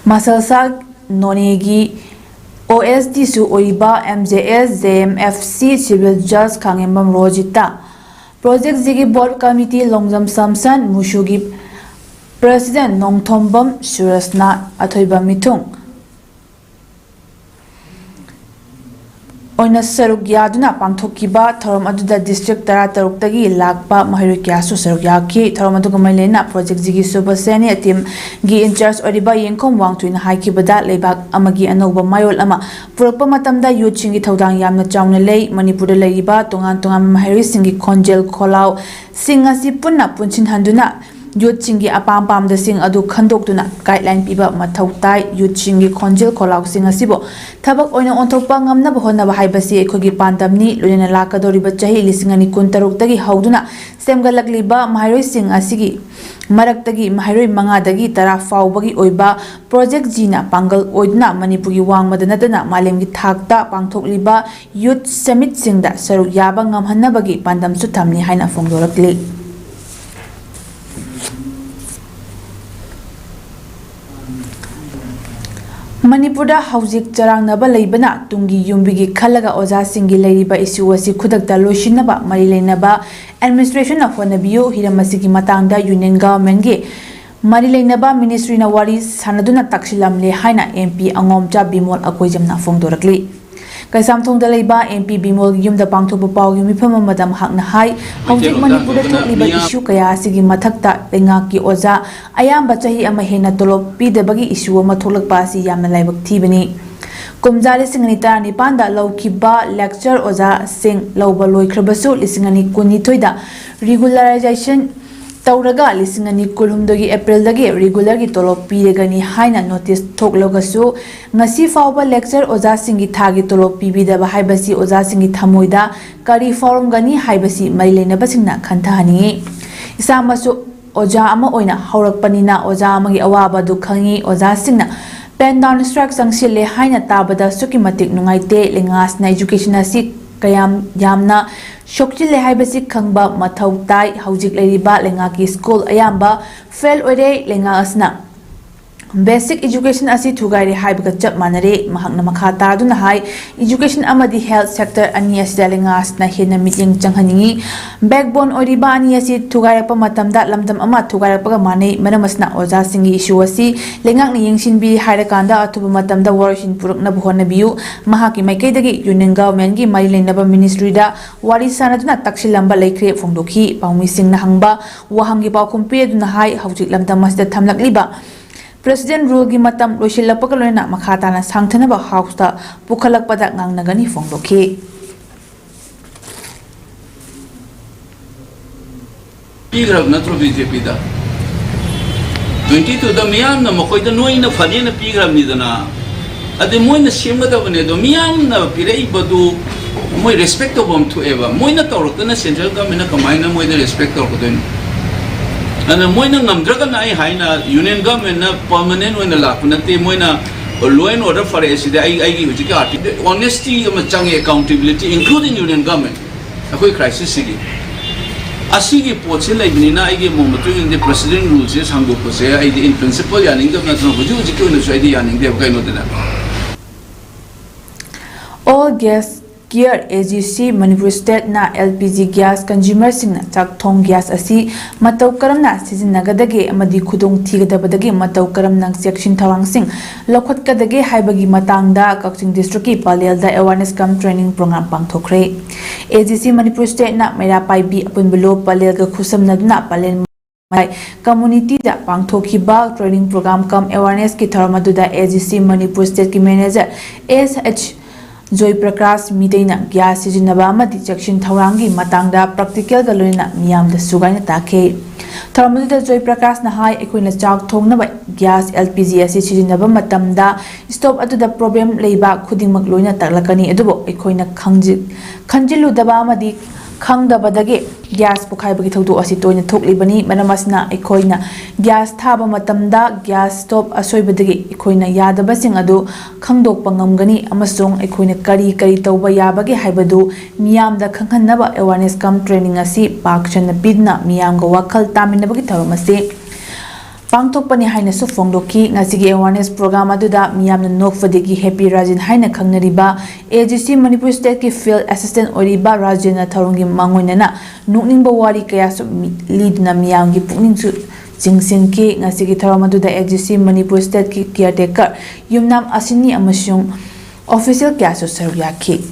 ꯃꯁꯜꯁꯥ ꯅꯣꯅꯦꯒꯤ ꯑꯣ ꯑꯦꯁ ꯗꯤꯁꯨ ꯑꯣꯏꯔꯤꯕ M J S J M F C civil ꯖꯖ ꯈꯥꯉꯦꯝꯕꯝ ꯔꯣꯖꯤꯇꯥ, ꯄ꯭ꯔꯣꯖꯦꯛ ꯖꯤꯒꯤ ꯕꯣꯔꯗ ꯀꯃꯤꯇꯤ ꯂꯣꯡꯖꯝ ꯁꯝꯁꯟ, ꯃꯨꯁꯨꯒꯤ ꯄ꯭ꯔꯁꯤꯗꯦꯟ ꯅꯣꯡꯊꯣꯝꯕꯝ ꯁꯨꯔꯁꯅꯥ ꯑꯊꯣꯏꯕ ꯃꯤꯊꯨꯡ ꯑꯣꯏꯅ ꯁꯔꯨꯛ ꯌꯥꯗꯨꯅ ꯄꯥꯡꯊꯣꯛꯈꯤꯕ ꯊꯧꯔꯝ ꯑꯗꯨꯗ ꯗꯤꯁꯇ꯭ꯔꯤꯛ ꯇꯔꯥꯇꯔꯨꯛꯇꯒꯤ ꯂꯥꯛꯄ ꯃꯍꯩꯔꯣꯏ ꯀꯌꯥꯁꯨ ꯁꯔꯨꯛ ꯌꯥꯈꯤ꯫ ꯊꯧꯔꯝ ꯑꯗꯨꯒ ꯃꯔꯤ ꯂꯩꯅꯅ ꯄ꯭ꯔꯣꯖꯦꯛ ꯖꯤꯒꯤ ꯁꯨꯕ ꯁꯦꯅꯤ ꯇꯤꯝꯒꯤ ꯏꯟꯆꯥꯔꯖ ꯑꯣꯏꯔꯤꯕ ꯌꯦꯡꯈꯣꯝ ꯋꯥꯡꯊꯣꯏꯅ ꯍꯥꯏꯈꯤꯕꯗ, ꯂꯩꯕꯥꯛ ꯑꯃꯒꯤ ꯑꯅꯧꯕ ꯃꯌꯣꯜ ꯑꯃ ꯄꯨꯔꯛꯄ ꯃꯇꯝꯗ ꯌꯨꯠꯁꯤꯡꯒꯤ ꯊꯧꯗꯥꯡ ꯌꯥꯝꯅ ꯆꯥꯎꯅ ꯂꯩ꯫ ꯃꯅꯤꯄꯨꯔꯗ ꯂꯩꯔꯤꯕ ꯇꯣꯉꯥꯟ ꯇꯣꯉꯥꯟꯕ ꯃꯍꯩꯔꯣꯏꯁꯤꯡꯒꯤ ꯈꯣꯟꯖꯦꯜ ꯈꯣꯜꯂꯥꯎꯁꯤꯡ ꯑꯁꯤ ꯄꯨꯟꯅ ꯄꯨꯟꯁꯤꯟꯍꯟꯗꯨꯅ ꯌꯨꯠꯁꯤꯡꯒꯤ ꯑꯄꯥꯝ ꯄꯥꯝꯗꯁꯤꯡ ꯑꯗꯨ ꯈꯟꯗꯣꯛꯇꯨꯅ ꯒꯥꯏꯗꯂꯥꯏꯟ ꯄꯤꯕ ꯃꯊꯧ ꯇꯥꯏ꯫ ꯌꯨꯠꯁꯤꯡꯒꯤ ꯈꯣꯟꯖꯦꯜ ꯈꯣꯜꯂꯥꯎꯁꯤꯡ ꯑꯁꯤꯕꯨ ꯊꯕꯛ ꯑꯣꯏꯅ ꯑꯣꯟꯊꯣꯛꯄ ꯉꯝꯅꯕ ꯍꯣꯠꯅꯕ ꯍꯥꯏꯕꯁꯤ ꯑꯩꯈꯣꯏꯒꯤ ꯄꯥꯟꯗꯝꯅꯤ꯫ ꯂꯣꯏꯅꯅ ꯂꯥꯛꯀꯗꯧꯔꯤꯕ ꯆꯍꯤ ꯂꯤꯁꯤꯡ ꯑꯅꯤ ꯀꯨꯟꯇꯔꯨꯛꯇꯒꯤ ꯍꯧꯗꯨꯅ ꯁꯦꯝꯒꯠꯂꯛꯂꯤꯕ ꯃꯍꯩꯔꯣꯏꯁꯤꯡ ꯑꯁꯤꯒꯤ ꯃꯔꯛꯇꯒꯤ ꯃꯍꯩꯔꯣꯏ ꯃꯉꯥꯗꯒꯤ ꯇꯔꯥ ꯐꯥꯎꯕꯒꯤ ꯑꯣꯏꯕ ꯄ꯭ꯔꯣꯖꯦꯛ ꯖꯤꯅ ꯄꯥꯡꯒꯜ ꯑꯣꯏꯗꯨꯅ ꯃꯅꯤꯄꯨꯔꯒꯤ ꯋꯥꯡꯃꯗ ꯅꯠꯇꯅ ꯃꯥꯂꯦꯝꯒꯤ ꯊꯥꯛꯇ ꯄꯥꯡꯊꯣꯛꯂꯤꯕ ꯌꯨꯠ ꯁꯃꯤꯠꯁꯤꯡꯗ ꯁꯔꯨꯛ ꯌꯥꯕ ꯉꯝꯍꯟꯅꯕꯒꯤ ꯄꯥꯟꯗꯝꯁꯨ ꯊꯝꯂꯤ ꯍꯥꯏꯅ ꯐꯣꯡꯗꯣꯔꯛꯂꯤ꯫ ꯃꯅꯤꯄꯨꯔꯗ ꯍꯧꯖꯤꯛ ꯆꯔꯥꯡꯅꯕ ꯂꯩꯕꯅ ꯇꯨꯡꯒꯤ ꯌꯨꯝꯕꯤꯒꯤ ꯈꯜꯂꯒ ꯑꯣꯖꯥꯁꯤꯡꯒꯤ ꯂꯩꯔꯤꯕ ꯏꯁꯨ ꯑꯁꯤ ꯈꯨꯗꯛꯇ ꯂꯣꯏꯁꯤꯟꯅꯕ ꯃꯔꯤ ꯂꯩꯅꯕ ꯑꯦꯗꯃꯤꯅꯤꯁꯇ꯭ꯔꯦꯁꯟꯅ ꯍꯣꯠꯅꯕꯤꯌꯨ꯫ ꯍꯤꯔꯝ ꯑꯁꯤꯒꯤ ꯃꯇꯥꯡꯗ ꯌꯨꯅꯤꯌꯟ ꯒꯚꯔꯟꯃꯦꯟꯒꯤ ꯃꯔꯤ ꯂꯩꯅꯕ ꯃꯤꯅꯤꯁꯇ꯭ꯔꯤꯅ ꯋꯥꯔꯤ ꯁꯥꯟꯅꯗꯨꯅ ꯇꯥꯛꯁꯤꯜꯂꯝꯂꯦ ꯍꯥꯏꯅ ꯑꯦꯝ ꯄꯤ ꯑꯉꯣꯝꯆꯥ ꯕꯤꯃꯣꯜ ꯑꯀꯣꯏꯖꯝꯅ ꯐꯣꯡꯗꯣꯔꯛꯂꯤ꯫ ꯀꯩꯁꯥꯝꯊꯣꯡꯗ ꯂꯩꯕ ꯑꯦꯝ ꯄꯤ ꯕꯤꯃꯣꯜꯒꯤ ꯌꯨꯝꯗ ꯄꯥꯡꯊꯣꯛꯄ ꯄꯥꯎꯒꯤ ꯃꯤꯐꯝ ꯑꯃꯗ ꯃꯍꯥꯛꯅ ꯍꯥꯏ, ꯍꯧꯖꯤꯛ ꯃꯅꯤꯄꯨꯔꯗ ꯊꯣꯛꯂꯤꯕ ꯏꯁꯨ ꯀꯌꯥ ꯑꯁꯤꯒꯤ ꯃꯊꯛꯇ ꯂꯩꯉꯥꯛꯀꯤ ꯑꯣꯖꯥ ꯑꯌꯥꯝꯕ ꯆꯍꯤ ꯑꯃ ꯍꯦꯟꯅ ꯇꯣꯂꯣꯞ ꯄꯤꯗꯕꯒꯤ ꯏꯁꯨ ꯑꯃ ꯊꯣꯛꯂꯛꯄ ꯑꯁꯤ ꯌꯥꯝꯅ ꯂꯥꯏꯕꯛ ꯊꯤꯕꯅꯤ꯫ ꯀꯨꯝꯖꯥ ꯂꯤꯁꯤꯡ ꯑꯅꯤ ꯇꯔꯥꯅꯤꯄꯥꯟꯗ ꯂꯧꯈꯤꯕ ꯂꯦꯛꯆꯔ ꯑꯣꯖꯥꯁꯤꯡ ꯂꯧꯕ ꯂꯣꯏꯈ꯭ꯔꯕꯁꯨ, ꯂꯤꯁꯤꯡ ꯑꯅꯤ ꯀꯨꯟꯅꯤꯊꯣꯏꯗ ꯔꯤꯒꯨꯂꯔꯥꯏꯖꯦꯁꯟ ꯇꯧꯔꯒ ꯂꯤꯁꯤꯡ ꯑꯅꯤ ꯀꯨꯟꯍꯨꯝꯗꯣꯏꯒꯤ ꯑꯦꯄ꯭ꯔꯤꯜꯗꯒꯤ ꯔꯤꯒꯨꯂꯔꯒꯤ ꯇꯣꯂꯣꯞ ꯄꯤꯔꯒꯅꯤ ꯍꯥꯏꯅ ꯅꯣꯇꯤꯁ ꯊꯣꯛꯂꯒꯁꯨ, ꯉꯁꯤ ꯐꯥꯎꯕ ꯂꯦꯛꯆꯔ ꯑꯣꯖꯥꯁꯤꯡꯒꯤ ꯊꯥꯒꯤ ꯇꯣꯂꯣꯞ ꯄꯤꯕꯤꯗꯕ ꯍꯥꯏꯕꯁꯤ ꯑꯣꯖꯥꯁꯤꯡꯒꯤ ꯊꯃꯣꯏꯗ ꯀꯔꯤ ꯐꯥꯎꯔꯝꯒꯅꯤ ꯍꯥꯏꯕꯁꯤ ꯃꯔꯤ ꯂꯩꯅꯕꯁꯤꯡꯅ ꯈꯟꯊꯍꯟꯅꯤꯡꯏ꯫ ꯏꯁꯥꯃꯛꯁꯨ ꯑꯣꯖꯥ ꯑꯃ ꯑꯣꯏꯅ ꯍꯧꯔꯛꯄꯅꯤꯅ ꯑꯣꯖꯥ ꯑꯃꯒꯤ ꯑꯋꯥꯕ ꯑꯗꯨ ꯈꯪꯏ꯫ ꯑꯣꯖꯥꯁꯤꯡꯅ pen down strike ꯆꯪꯁꯤꯜꯂꯦ ꯍꯥꯏꯅ ꯇꯥꯕꯗ ꯑꯁꯨꯛꯀꯤ ꯃꯇꯤꯛ ꯅꯨꯡꯉꯥꯏꯇꯦ꯫ ꯂꯩꯉꯥꯛꯁꯤꯅ education ꯑꯁꯤ ꯀꯌꯥꯝ ꯌꯥꯝꯅ ꯁꯣꯛꯆꯤꯜꯂꯦ ꯍꯥꯏꯕꯁꯤ ꯈꯪꯕ ꯃꯊꯧ ꯇꯥꯏ꯫ ꯍꯧꯖꯤꯛ ꯂꯩꯔꯤꯕ ꯂꯩꯉꯥꯛꯀꯤ ꯁ꯭ꯀꯨꯜ ꯑꯌꯥꯝꯕ ꯐꯦꯜ ꯑꯣꯏꯔꯦ꯫ ꯂꯩꯉꯥꯛ ꯑꯁꯤꯅ Basic education ꯑꯁꯤ ꯊꯨꯒꯥꯏꯔꯦ ꯍꯥꯏꯕꯒ ꯆꯞ ꯃꯥꯟꯅꯔꯦ꯫ ꯃꯍꯥꯛꯅ ꯃꯈꯥ ꯇꯥꯗꯨꯅ ꯍꯥꯏ, education ꯑꯃꯗꯤ health sector ꯑꯅꯤ ꯑꯁꯤꯗ ꯂꯩꯉꯥꯛ ꯑꯁꯤꯅ ꯍꯦꯟꯅ ꯃꯤꯠꯌꯦꯡ ꯆꯪꯍꯟꯅꯤꯡꯏ꯫ Backbone ꯑꯣꯏꯔꯤꯕ ꯑꯅꯤ ꯑꯁꯤ ꯊꯨꯒꯥꯏꯔꯛꯄ ꯃꯇꯝꯗ ꯂꯝꯗꯝ ꯑꯃ ꯊꯨꯒꯥꯏꯔꯛꯄꯒ ꯃꯥꯟꯅꯩ꯫ ꯃꯔꯝ ꯑꯁꯤꯅ ꯑꯣꯖꯥꯁꯤꯡꯒꯤ issue ꯑꯁꯤ ꯂꯩꯉꯥꯛꯅ ꯌꯦꯡꯁꯤꯟꯕꯤ ꯍꯥꯏꯔꯀꯥꯟꯗ ꯑꯊꯨꯕ ꯃꯇꯝꯗ ꯋꯥꯔꯣꯏꯁꯤꯟ ꯄꯨꯔꯛꯅꯕ ꯍꯣꯠꯅꯕꯤꯌꯨ꯫ ꯃꯍꯥꯛꯀꯤ ꯃꯥꯏꯀꯩꯗꯒꯤ union governmentꯀꯤ ꯃꯔꯤ ꯂꯩꯅꯕ ministryꯗ ꯋꯥꯔꯤ ꯁꯥꯅꯗꯨꯅ ꯇꯛꯁꯤꯜꯂꯝꯕ ꯂꯩꯈ꯭ꯔꯦ ꯐꯣꯡꯗꯣꯛꯈꯤ꯫ ꯄꯥꯎꯃꯤꯁꯤꯡꯅ ꯍꯪꯕ ꯋꯥꯍꯪꯒꯤ ꯄꯥꯎꯈꯨꯝ ꯄꯤꯗꯨꯅ ꯍꯥꯏ, ꯍꯧꯖꯤꯛ ꯂꯝꯗꯝ ꯑꯁꯤꯗ ꯊꯝꯂꯛꯂꯤꯕ President ruleꯒꯤ ꯃꯇꯝ ꯂꯣꯏꯁꯤꯜꯂꯛꯄꯒ ꯂꯣꯏꯅꯅ ꯃꯈꯥ ꯇꯥꯅ ꯁꯥꯡꯊꯅꯕ Houseꯇ ꯄꯨꯈꯠꯂꯛꯄꯗ ꯉꯥꯡꯅꯒꯅꯤ ꯐꯣꯡꯗꯣꯛꯈꯤ꯫ ꯄꯤꯈ꯭ꯔꯕ ꯅꯠꯇ꯭ꯔꯣ ꯕꯤ ꯖꯦ ꯄꯤꯗ? ꯇ꯭ꯋꯦꯟꯇꯤ ꯇꯨꯗ ꯃꯤꯌꯥꯝꯅ ꯃꯈꯣꯏꯗ ꯅꯣꯏꯅ ꯐꯅꯦꯅ ꯄꯤꯈ꯭ꯔꯕꯅꯤꯗꯅ, ꯑꯗꯩ ꯃꯣꯏꯅ ꯁꯦꯝꯒꯗꯕꯅꯦ꯫ ꯑꯗꯣ ꯃꯤꯌꯥꯝꯅ ꯄꯤꯔꯛꯏꯕꯗꯨ ꯃꯣꯏ ꯔꯦꯁꯄꯦꯛ ꯇꯧꯕ ꯑꯃ ꯊꯣꯛꯑꯦꯕ꯫ ꯃꯣꯏꯅ ꯇꯧꯔꯛꯇꯅ ꯁꯦꯟꯇ꯭ꯔꯦꯜ ꯒꯃꯦꯟꯅ ꯀꯃꯥꯏꯅ ꯃꯣꯏꯗ ꯔꯦꯁꯄꯦꯛ ꯇꯧꯔꯛꯀꯗꯣꯏꯅꯣ? ꯑꯗꯨꯅ ꯃꯣꯏꯅ ꯉꯝꯗ꯭ꯔꯒꯅ, ꯑꯩ ꯍꯥꯏꯅ, ꯌꯨꯅꯤꯌꯟ ꯒꯃꯦꯟꯅ ꯄꯔꯃꯅꯦꯟ ꯑꯣꯏꯅ ꯂꯥꯛꯄ ꯅꯠꯇꯦ꯫ ꯃꯣꯏꯅ law and order ꯐꯔꯛꯑꯦ ꯁꯤꯗꯤ꯫ ꯑꯩ, ꯑꯩꯒꯤ ꯍꯧꯖꯤꯛꯀꯤ ꯑꯥꯔꯇꯤꯀꯜ, honesty ꯑꯃ ꯆꯪꯉꯦ, accountability, including union government꯫ ꯑꯩꯈꯣꯏ crisis ꯁꯤꯒꯤ ꯑꯁꯤꯒꯤ ꯄꯣꯠꯁꯤ ꯂꯩꯕꯅꯤꯅ ꯑꯩꯒꯤ ꯃꯣꯠ ꯃꯇꯨꯡ ꯏꯟꯅꯗꯤ President ruleꯁꯦ ꯁꯥꯡꯗꯣꯛꯄꯁꯦ ꯑꯩꯗꯤ in principle ꯌꯥꯅꯤꯡꯗꯕ ꯅꯠꯇꯅ ꯍꯧꯖꯤꯛ ꯍꯧꯖꯤꯛꯀꯤ ꯑꯣꯏꯅꯁꯨ ꯑꯩꯗꯤ ꯌꯥꯅꯤꯡꯗꯦꯕ꯫ ꯀꯩꯅꯣꯗꯅ All Gas Care, A G C, Manipur Stateꯅ L P G gas consumerꯁꯤꯡꯅ ꯆꯥꯛ ꯊꯣꯡ gas ꯑꯁꯤ ꯃꯇꯧ ꯀꯔꯝꯅ ꯁꯤꯖꯤꯟꯅꯒꯗꯒꯦ ꯑꯃꯗꯤ ꯈꯨꯗꯣꯡ ꯊꯤꯒꯗꯕꯗꯒꯤ ꯃꯇꯧ ꯀꯔꯝꯅ ꯆꯦꯛꯁꯤꯟ ꯊꯧꯔꯥꯡꯁꯤꯡ ꯂꯧꯈꯠꯀꯗꯒꯦ ꯍꯥꯏꯕꯒꯤ ꯃꯇꯥꯡꯗ ꯀꯛꯆꯤꯡ districtꯀꯤ ꯄꯂꯦꯜꯗ awareness cum training program ꯄꯥꯡꯊꯣꯛꯈ꯭ꯔꯦ꯫ A G C Manipur Stateꯅ ꯃꯩꯔꯥ ꯄꯥꯏꯕꯤ ꯑꯄꯨꯟꯕ ꯂꯣ ꯄꯂꯦꯜꯒ ꯈꯨꯠꯁꯝꯅꯗꯨꯅ ꯄꯂꯦꯜ communityꯗ ꯄꯥꯡꯊꯣꯛꯈꯤꯕ training program cum awarenessꯀꯤ ꯊꯧꯔꯝ ꯑꯗꯨꯗ A G C Manipur Stateꯀꯤ manager S H joy Prakash ꯃꯤꯇꯩꯅ gas ꯁꯤꯖꯤꯟꯅꯕ ꯑꯃꯗꯤ ꯆꯦꯛꯁꯤꯟ ꯊꯧꯔꯥꯡꯒꯤ ꯃꯇꯥꯡꯗ practicalꯒ ꯂꯣꯏꯅꯅ ꯃꯤꯌꯥꯝꯗ ꯁꯨꯒꯥꯏꯅ ꯇꯥꯛꯈꯤ꯫ ꯊꯧꯔꯝ ꯑꯗꯨꯗ ꯖꯣꯏ ꯄ꯭ꯔꯀꯥꯁꯅ ꯍꯥꯏ, ꯑꯩꯈꯣꯏꯅ ꯆꯥꯛ ꯊꯣꯡꯅꯕ gas L P G ꯑꯁꯤ ꯁꯤꯖꯤꯟꯅꯕ ꯃꯇꯝꯗ stove ꯑꯗꯨꯗ problem ꯂꯩꯕ ꯈꯨꯗꯤꯡꯃꯛ ꯂꯣꯏꯅ ꯇꯥꯛꯂꯛꯀꯅꯤ, ꯑꯗꯨꯕꯨ ꯑꯩꯈꯣꯏꯅ ꯈꯪꯖꯤ-, ꯈꯟꯖꯤꯜꯂꯨꯗꯕ ꯑꯃꯗꯤ ꯈꯪꯗꯕꯗꯒꯤ gas ꯄꯣꯈꯥꯏꯕꯒꯤ ꯊꯧꯗꯣꯛ ꯑꯁꯤ ꯇꯣꯏꯅ ꯊꯣꯛꯂꯤꯕꯅꯤ꯫ ꯃꯔꯝ ꯑꯁꯤꯅ ꯑꯩꯈꯣꯏꯅ gas ꯊꯥꯕ ꯃꯇꯝꯗ gas stove ꯑꯁꯣꯏꯕꯗꯒꯤ ꯑꯩꯈꯣꯏꯅ ꯌꯥꯗꯕꯁꯤꯡ ꯑꯗꯨ ꯈꯪꯗꯣꯛꯄ ꯉꯝꯒꯅꯤ ꯑꯃꯁꯨꯡ ꯑꯩꯈꯣꯏꯅ ꯀꯔꯤ ꯀꯔꯤ ꯇꯧꯕ ꯌꯥꯕꯒꯦ ꯍꯥꯏꯕꯗꯨ ꯃꯤꯌꯥꯝꯗ ꯈꯪꯍꯟꯅꯕ awareness cum training ꯑꯁꯤ ꯄꯥꯛ ꯁꯟꯅ ꯄꯤꯗꯨꯅ ꯃꯤꯌꯥꯝꯒ ꯋꯥꯈꯜ ꯇꯥꯃꯤꯟꯅꯕꯒꯤ ꯊꯧꯔꯝ ꯑꯁꯤ ꯄꯥꯡꯊꯣꯛꯄꯅꯤ ꯍꯥꯏꯅꯁꯨ ꯐꯣꯡꯗꯣꯛꯈꯤ꯫ ꯉꯁꯤꯒꯤ awareness program ꯑꯗꯨꯗ ꯃꯤꯌꯥꯝꯅ ꯅꯣꯛꯄꯗꯒꯤ Happy Rajen ꯍꯥꯏꯅ ꯈꯪꯅꯔꯤꯕ A G C Manipur state ꯀꯤ field assistant ꯑꯣꯏꯔꯤꯕ ꯔꯥꯖꯦꯟꯅ ꯊꯧꯔꯝꯒꯤ ꯃꯥꯡꯑꯣꯏꯅꯅ ꯅꯣꯛꯅꯤꯡꯕ ꯋꯥꯔꯤ ꯀꯌꯥꯁꯨ ꯃꯤ-, ꯂꯤꯗꯨꯅ ꯃꯤꯌꯥꯝꯒꯤ ꯄꯨꯛꯅꯤꯡꯁꯨ ꯆꯤꯡꯁꯤꯟꯈꯤ꯫ ꯉꯁꯤꯒꯤ ꯊꯧꯔꯝ ꯑꯗꯨꯗ A G C Manipur state ꯀꯤ caretaker ꯌꯨꯝꯅꯥꯝ ꯑꯁꯤꯅꯤ ꯑꯃꯁꯨꯡ official ꯀꯌꯥꯁꯨ ꯁꯔꯨꯛ ꯌꯥꯈꯤ꯫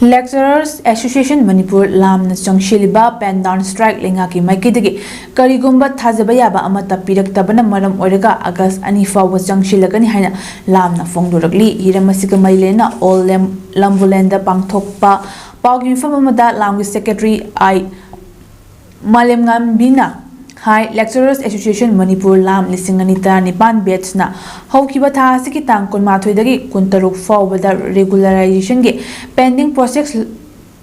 Lecturers Association Manipur ꯂꯥꯝꯅ ꯆꯪꯁꯤꯜꯂꯤꯕ pen down strike ꯂꯩꯉꯥꯛꯀꯤ ꯃꯥꯏꯀꯩꯗꯒꯤ ꯀꯔꯤꯒꯨꯝꯕ ꯊꯥꯖꯕ ꯌꯥꯕ ꯑꯃꯠꯇ ꯄꯤꯔꯛꯇꯕꯅ ꯃꯔꯝ ꯑꯣꯏꯔꯒ August ꯑꯅꯤ ꯐꯥꯎꯕ ꯆꯪꯁꯤꯜꯂꯒꯅꯤ ꯍꯥꯏꯅ ꯂꯥꯝꯅ ꯐꯣꯡꯗꯣꯔꯛꯂꯤ꯫ ꯍꯤꯔꯝ ꯑꯁꯤꯒ ꯃꯔꯤ ꯂꯩꯅꯅ All Lem-, Lambuland ꯗ ꯄꯥꯡꯊꯣꯛꯄ ꯄꯥꯎꯒꯤ ꯃꯤꯐꯝ ꯑꯃꯗ ꯂꯥꯝꯒꯤ secretary I ꯃꯥꯂꯦꯝꯉꯥꯟꯕꯤꯅ high, Lecturers Association Manipur ꯂꯥꯝ ꯂꯤꯁꯤꯡ ꯑꯅꯤ ꯇꯔꯥꯅꯤꯄꯥꯟ batch ꯅ ꯍꯧꯈꯤꯕ ꯊꯥ ꯑꯁꯤꯒꯤ ꯇꯥꯡ ꯀꯨꯟꯃꯥꯊꯣꯏꯗꯒꯤ ꯀꯨꯟꯇꯔꯨꯛ ꯐꯥꯎꯕꯗ regularization ꯒꯤ pending process,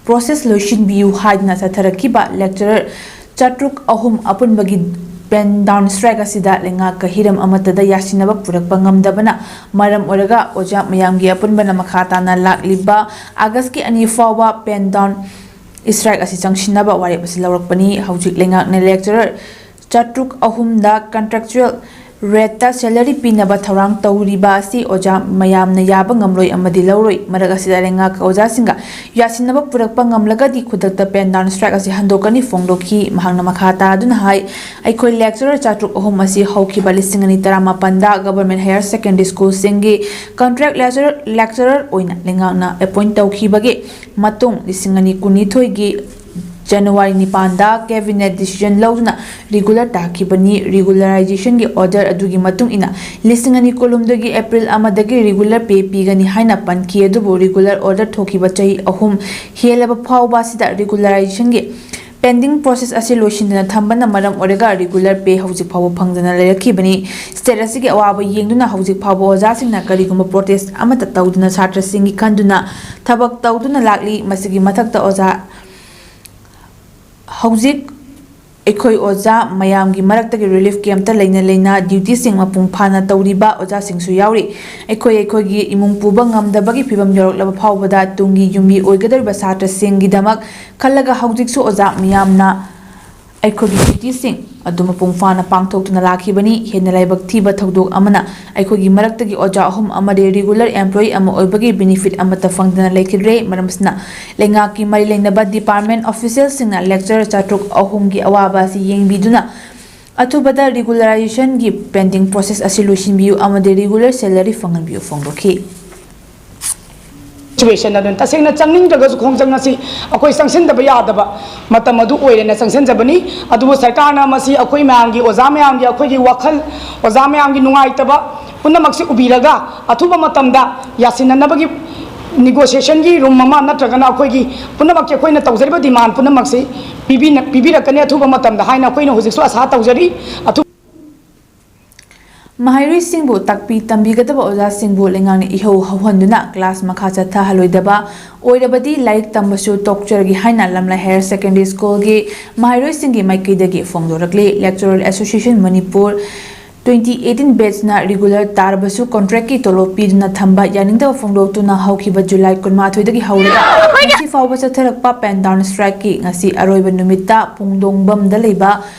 process ꯂꯣꯏꯁꯤꯟꯕꯤꯌꯨ ꯍꯥꯏꯗꯨꯅ ꯆꯠꯊꯔꯛꯈꯤꯕ lecturer ꯆꯥꯇ꯭ꯔꯨꯛ ꯑꯍꯨꯝ ꯑꯄꯨꯟꯕꯒꯤ pen down strike ꯑꯁꯤꯗ ꯂꯩꯉꯥꯛꯀ ꯍꯤꯔꯝ ꯑꯃꯠꯇꯗ ꯌꯥꯁꯤꯟꯅꯕ ꯄꯨꯔꯛꯄ ꯉꯝꯗꯕꯅ ꯃꯔꯝ ꯑꯣꯏꯔꯒ ꯑꯣꯖꯥ ꯃꯌꯥꯝꯒꯤ ꯑꯄꯨꯟꯕꯅ ꯃꯈꯥ ꯇꯥꯅ ꯂꯥꯛꯂꯤꯕ August ꯀꯤ ꯑꯅꯤ ꯐꯥꯎꯕ pen down strike ꯑꯁꯤ ꯆꯪꯁꯤꯟꯅꯕ ꯋꯥꯔꯦꯞ ꯑꯁꯤ ꯂꯧꯔꯛꯄꯅꯤ꯫ ꯍꯧꯖꯤꯛ ꯂꯩꯉꯥꯛꯅ lecturer ꯆꯥꯇ꯭ꯔꯨꯛ ꯑꯍꯨꯝꯗ contractual rate ꯇ salary ꯄꯤꯅꯕ ꯊꯧꯔꯥꯡ ꯇꯧꯔꯤꯕ ꯑꯁꯤ ꯑꯣꯖꯥ ꯃꯌꯥꯝꯅ ꯌꯥꯕ ꯉꯝꯂꯣꯏ ꯑꯃꯗꯤ ꯂꯧꯔꯣꯏ꯫ ꯃꯔꯛ ꯑꯁꯤꯗ ꯂꯩꯉꯥꯛꯀ ꯑꯣꯖꯥꯁꯤꯡꯒ ꯌꯥꯁꯤꯟꯅꯕ ꯄꯨꯔꯛꯄ ꯉꯝꯂꯒꯗꯤ ꯈꯨꯗꯛꯇ pen down strike ꯑꯁꯤ ꯍꯟꯗꯣꯛꯀꯅꯤ ꯐꯣꯡꯗꯣꯛꯈꯤ꯫ ꯃꯍꯥꯛꯅ ꯃꯈꯥ ꯇꯥꯗꯨꯅ ꯍꯥꯏ, ꯑꯩꯈꯣꯏ lecturer ꯆꯥꯇ꯭ꯔꯨꯛ ꯑꯍꯨꯝ ꯑꯁꯤ ꯍꯧꯈꯤꯕ ꯂꯤꯁꯤꯡ ꯑꯅꯤ ꯇꯔꯥꯃꯥꯄꯟꯗ government higher secondary school ꯁꯤꯡꯒꯤ contract lecturer, lecturer ꯑꯣꯏꯅ ꯂꯩꯉꯥꯛꯅ appoint ꯇꯧꯈꯤꯕꯒꯤ ꯃꯇꯨꯡ ꯂꯤꯁꯤꯡ ꯑꯅꯤ ꯀꯨꯟꯅꯤꯊꯣꯏꯒꯤ January ꯅꯤꯄꯥꯟꯗ cabinet decision ꯂꯧꯗꯨꯅ regular ꯇꯥꯈꯤꯕꯅꯤ꯫ Regularization ꯒꯤ order ꯑꯗꯨꯒꯤ ꯃꯇꯨꯡ ꯏꯟꯅ ꯂꯤꯁꯤꯡ ꯑꯅꯤ ꯀꯨꯟꯍꯨꯝꯗꯣꯏꯒꯤ April ꯑꯃꯗꯒꯤ regular pay ꯄꯤꯒꯅꯤ ꯍꯥꯏꯅ ꯄꯟꯈꯤ꯫ ꯑꯗꯨꯕꯨ regular order ꯊꯣꯛꯈꯤꯕ ꯆꯍꯤ ꯑꯍꯨꯝ ꯍꯦꯜꯂꯕ ꯐꯥꯎꯕ ꯑꯁꯤꯗ regularization ꯒꯤ pending process ꯑꯁꯤ ꯂꯣꯏꯁꯤꯟꯗꯅ ꯊꯝꯕꯅ ꯃꯔꯝ ꯑꯣꯏꯔꯒ regular pay ꯍꯧꯖꯤꯛ ꯐꯥꯎꯕ ꯐꯪꯗꯅ ꯂꯩꯔꯛꯈꯤꯕꯅꯤ꯫ State ꯑꯁꯤꯒꯤ ꯑꯋꯥꯕ ꯌꯦꯡꯗꯨꯅ ꯍꯧꯖꯤꯛ ꯐꯥꯎꯕ ꯑꯣꯖꯥꯁꯤꯡꯅ ꯀꯔꯤꯒꯨꯝꯕ protest ꯑꯃꯠꯇ ꯇꯧꯗꯅ ꯁꯥꯇ꯭ꯔꯁꯤꯡꯒꯤ ꯈꯟꯗꯨꯅ ꯊꯕꯛ ꯇꯧꯗꯨꯅ ꯂꯥꯛꯂꯤ꯫ ꯃꯁꯤꯒꯤ ꯃꯊꯛꯇ ꯑꯣꯖꯥ ꯍꯧꯖꯤꯛ ꯑꯩꯈꯣꯏ ꯑꯣꯖꯥ ꯃꯌꯥꯝꯒꯤ ꯃꯔꯛꯇꯒꯤ relief camp ꯇ ꯂꯩꯅ ꯂꯩꯅ duty ꯁꯤꯡ ꯃꯄꯨꯡ ꯐꯥꯅ ꯇꯧꯔꯤꯕ ꯑꯣꯖꯥꯁꯤꯡꯁꯨ ꯌꯥꯎꯔꯤ꯫ ꯑꯩꯈꯣꯏ ꯑꯩꯈꯣꯏꯒꯤ ꯏꯃꯨꯡ ꯄꯨꯕ ꯉꯝꯗꯕꯒꯤ ꯐꯤꯚꯝ ꯌꯧꯔꯛꯂꯕ ꯐꯥꯎꯕꯗ ꯇꯨꯡꯒꯤ ꯌꯨꯝꯕꯤ ꯑꯣꯏꯒꯗꯧꯔꯤꯕ ꯁꯥꯇ꯭ꯔꯁꯤꯡꯒꯤꯗꯃꯛ ꯈꯜꯂꯒ ꯍꯧꯖꯤꯛꯁꯨ ꯑꯣꯖꯥ ꯃꯤꯌꯥꯝꯅ ꯑꯩꯈꯣꯏꯒꯤ duty ꯁꯤꯡ ꯑꯗꯨ ꯃꯄꯨꯡ ꯐꯥꯅ ꯄꯥꯡꯊꯣꯛꯇꯨꯅ ꯂꯥꯛꯈꯤꯕꯅꯤ꯫ ꯍꯦꯟꯅ ꯂꯥꯏꯕꯛ ꯊꯤꯕ ꯊꯧꯗꯣꯛ ꯑꯃꯅ, ꯑꯩꯈꯣꯏꯒꯤ ꯃꯔꯛꯇꯒꯤ ꯑꯣꯖꯥ ꯑꯍꯨꯝ ꯑꯃꯗꯤ regular employee ꯑꯃ ꯑꯣꯏꯕꯒꯤ benefit ꯑꯃꯠꯇ ꯐꯪꯗꯅ ꯂꯩꯈꯤꯗ꯭ꯔꯦ꯫ ꯃꯔꯝ ꯑꯁꯤꯅ, ꯂꯩꯉꯥꯛꯀꯤ ꯃꯔꯤ ꯂꯩꯅꯕ department official ꯁꯤꯡꯅ lecturer ꯆꯥꯇ꯭ꯔꯨꯛ ꯑꯍꯨꯝꯒꯤ ꯑꯋꯥꯕ ꯑꯁꯤ ꯌꯦꯡꯕꯤꯗꯨꯅ, ꯑꯊꯨꯕꯗ regularization ꯒꯤ pending process ꯑꯁꯤ ꯂꯣꯏꯁꯤꯟꯕꯤꯌꯨ ꯑꯃꯗꯤ regular salary ꯐꯪꯍꯟꯕꯤꯌꯨ ꯐꯣꯡꯗꯣꯛꯈꯤ꯫ Situation ꯑꯗꯨꯅ ꯇꯁꯦꯡꯅ ꯆꯪꯅꯤꯡꯗ꯭ꯔꯒꯁꯨ ꯈꯣꯡꯖꯪ ꯑꯁꯤ ꯑꯩꯈꯣꯏ ꯆꯪꯁꯤꯟꯗꯕ ꯌꯥꯗꯕ ꯃꯇꯝ ꯑꯗꯨ ꯑꯣꯏꯔꯦꯅ ꯆꯪꯁꯤꯟꯖꯕꯅꯤ꯫ ꯑꯗꯨꯕꯨ ꯁꯔꯀꯥꯔꯅ ꯃꯁꯤ ꯑꯩꯈꯣꯏ ꯃꯌꯥꯝꯒꯤ, ꯑꯣꯖꯥ ꯃꯌꯥꯝꯒꯤ, ꯑꯩꯈꯣꯏꯒꯤ ꯋꯥꯈꯜ, ꯑꯣꯖꯥ ꯃꯌꯥꯝꯒꯤ ꯅꯨꯡꯉꯥꯏꯇꯕ ꯄꯨꯝꯅꯃꯛꯁꯤ ꯎꯕꯤꯔꯒ ꯑꯊꯨꯕ ꯃꯇꯝꯗ ꯌꯥꯁꯤꯟꯅꯅꯕꯒꯤ negotiation ꯒꯤ room ꯑꯃ ꯅꯠꯇ꯭ꯔꯒꯅ ꯑꯩꯈꯣꯏꯒꯤ ꯄꯨꯝꯅꯃꯛꯀꯤ ꯑꯩꯈꯣꯏꯅ ꯇꯧꯖꯔꯤꯕ demand ꯄꯨꯝꯅꯃꯛꯁꯤ ꯄꯤꯕꯤꯅ-, ꯄꯤꯕꯤꯔꯛꯀꯅꯤ ꯑꯊꯨꯕ ꯃꯇꯝꯗ ꯍꯥꯏꯅ ꯑꯩꯈꯣꯏꯅ ꯍꯧꯖꯤꯛꯁꯨ ꯑꯁꯥ ꯇꯧꯖꯔꯤ꯫ ꯑꯊꯨ- ꯃꯍꯩꯔꯣꯏꯁꯤꯡꯕꯨ ꯇꯥꯛꯄꯤ ꯇꯝꯕꯤꯒꯗꯕ ꯑꯣꯖꯥꯁꯤꯡꯕꯨ ꯂꯩꯉꯥꯛꯅ ꯏꯍꯧ ꯍꯧꯍꯟꯗꯨꯅ class ꯃꯈꯥ ꯆꯠꯊꯍꯜꯂꯣꯏꯗꯕ ꯑꯣꯏꯔꯕꯗꯤ ꯂꯥꯏꯔꯤꯛ ꯇꯝꯕꯁꯨ ꯇꯣꯛꯆꯔꯒꯦ ꯍꯥꯏꯅ ꯂꯝꯂꯥꯏ Higher Secondary School ꯒꯤ ꯃꯍꯩꯔꯣꯏꯁꯤꯡꯒꯤ ꯃꯥꯏꯀꯩꯗꯒꯤ ꯐꯣꯡꯗꯣꯔꯛꯂꯤ꯫ Lecturer Association Manipur twenty eighteen batch ꯅ regular ꯇꯥꯔꯕꯁꯨ contract ꯀꯤ ꯇꯣꯂꯣꯞ ꯄꯤꯗꯨꯅ ꯊꯝꯕ ꯌꯥꯅꯤꯡꯗꯕ ꯐꯣꯡꯗꯣꯛꯇꯨꯅ ꯍꯧꯈꯤꯕ July ꯀꯨꯟꯃꯥꯊꯣꯏꯗꯒꯤ ꯍꯧꯔꯒ ꯉꯁꯤ ꯐꯥꯎꯕ ꯆꯠꯊꯔꯛꯄ pen down strike ꯀꯤ ꯉꯁꯤ ꯑꯔꯣꯏꯕ ꯅꯨꯃꯤꯠꯇ ꯄꯨꯡꯗꯣꯡꯕꯝꯗ ꯂꯩꯕ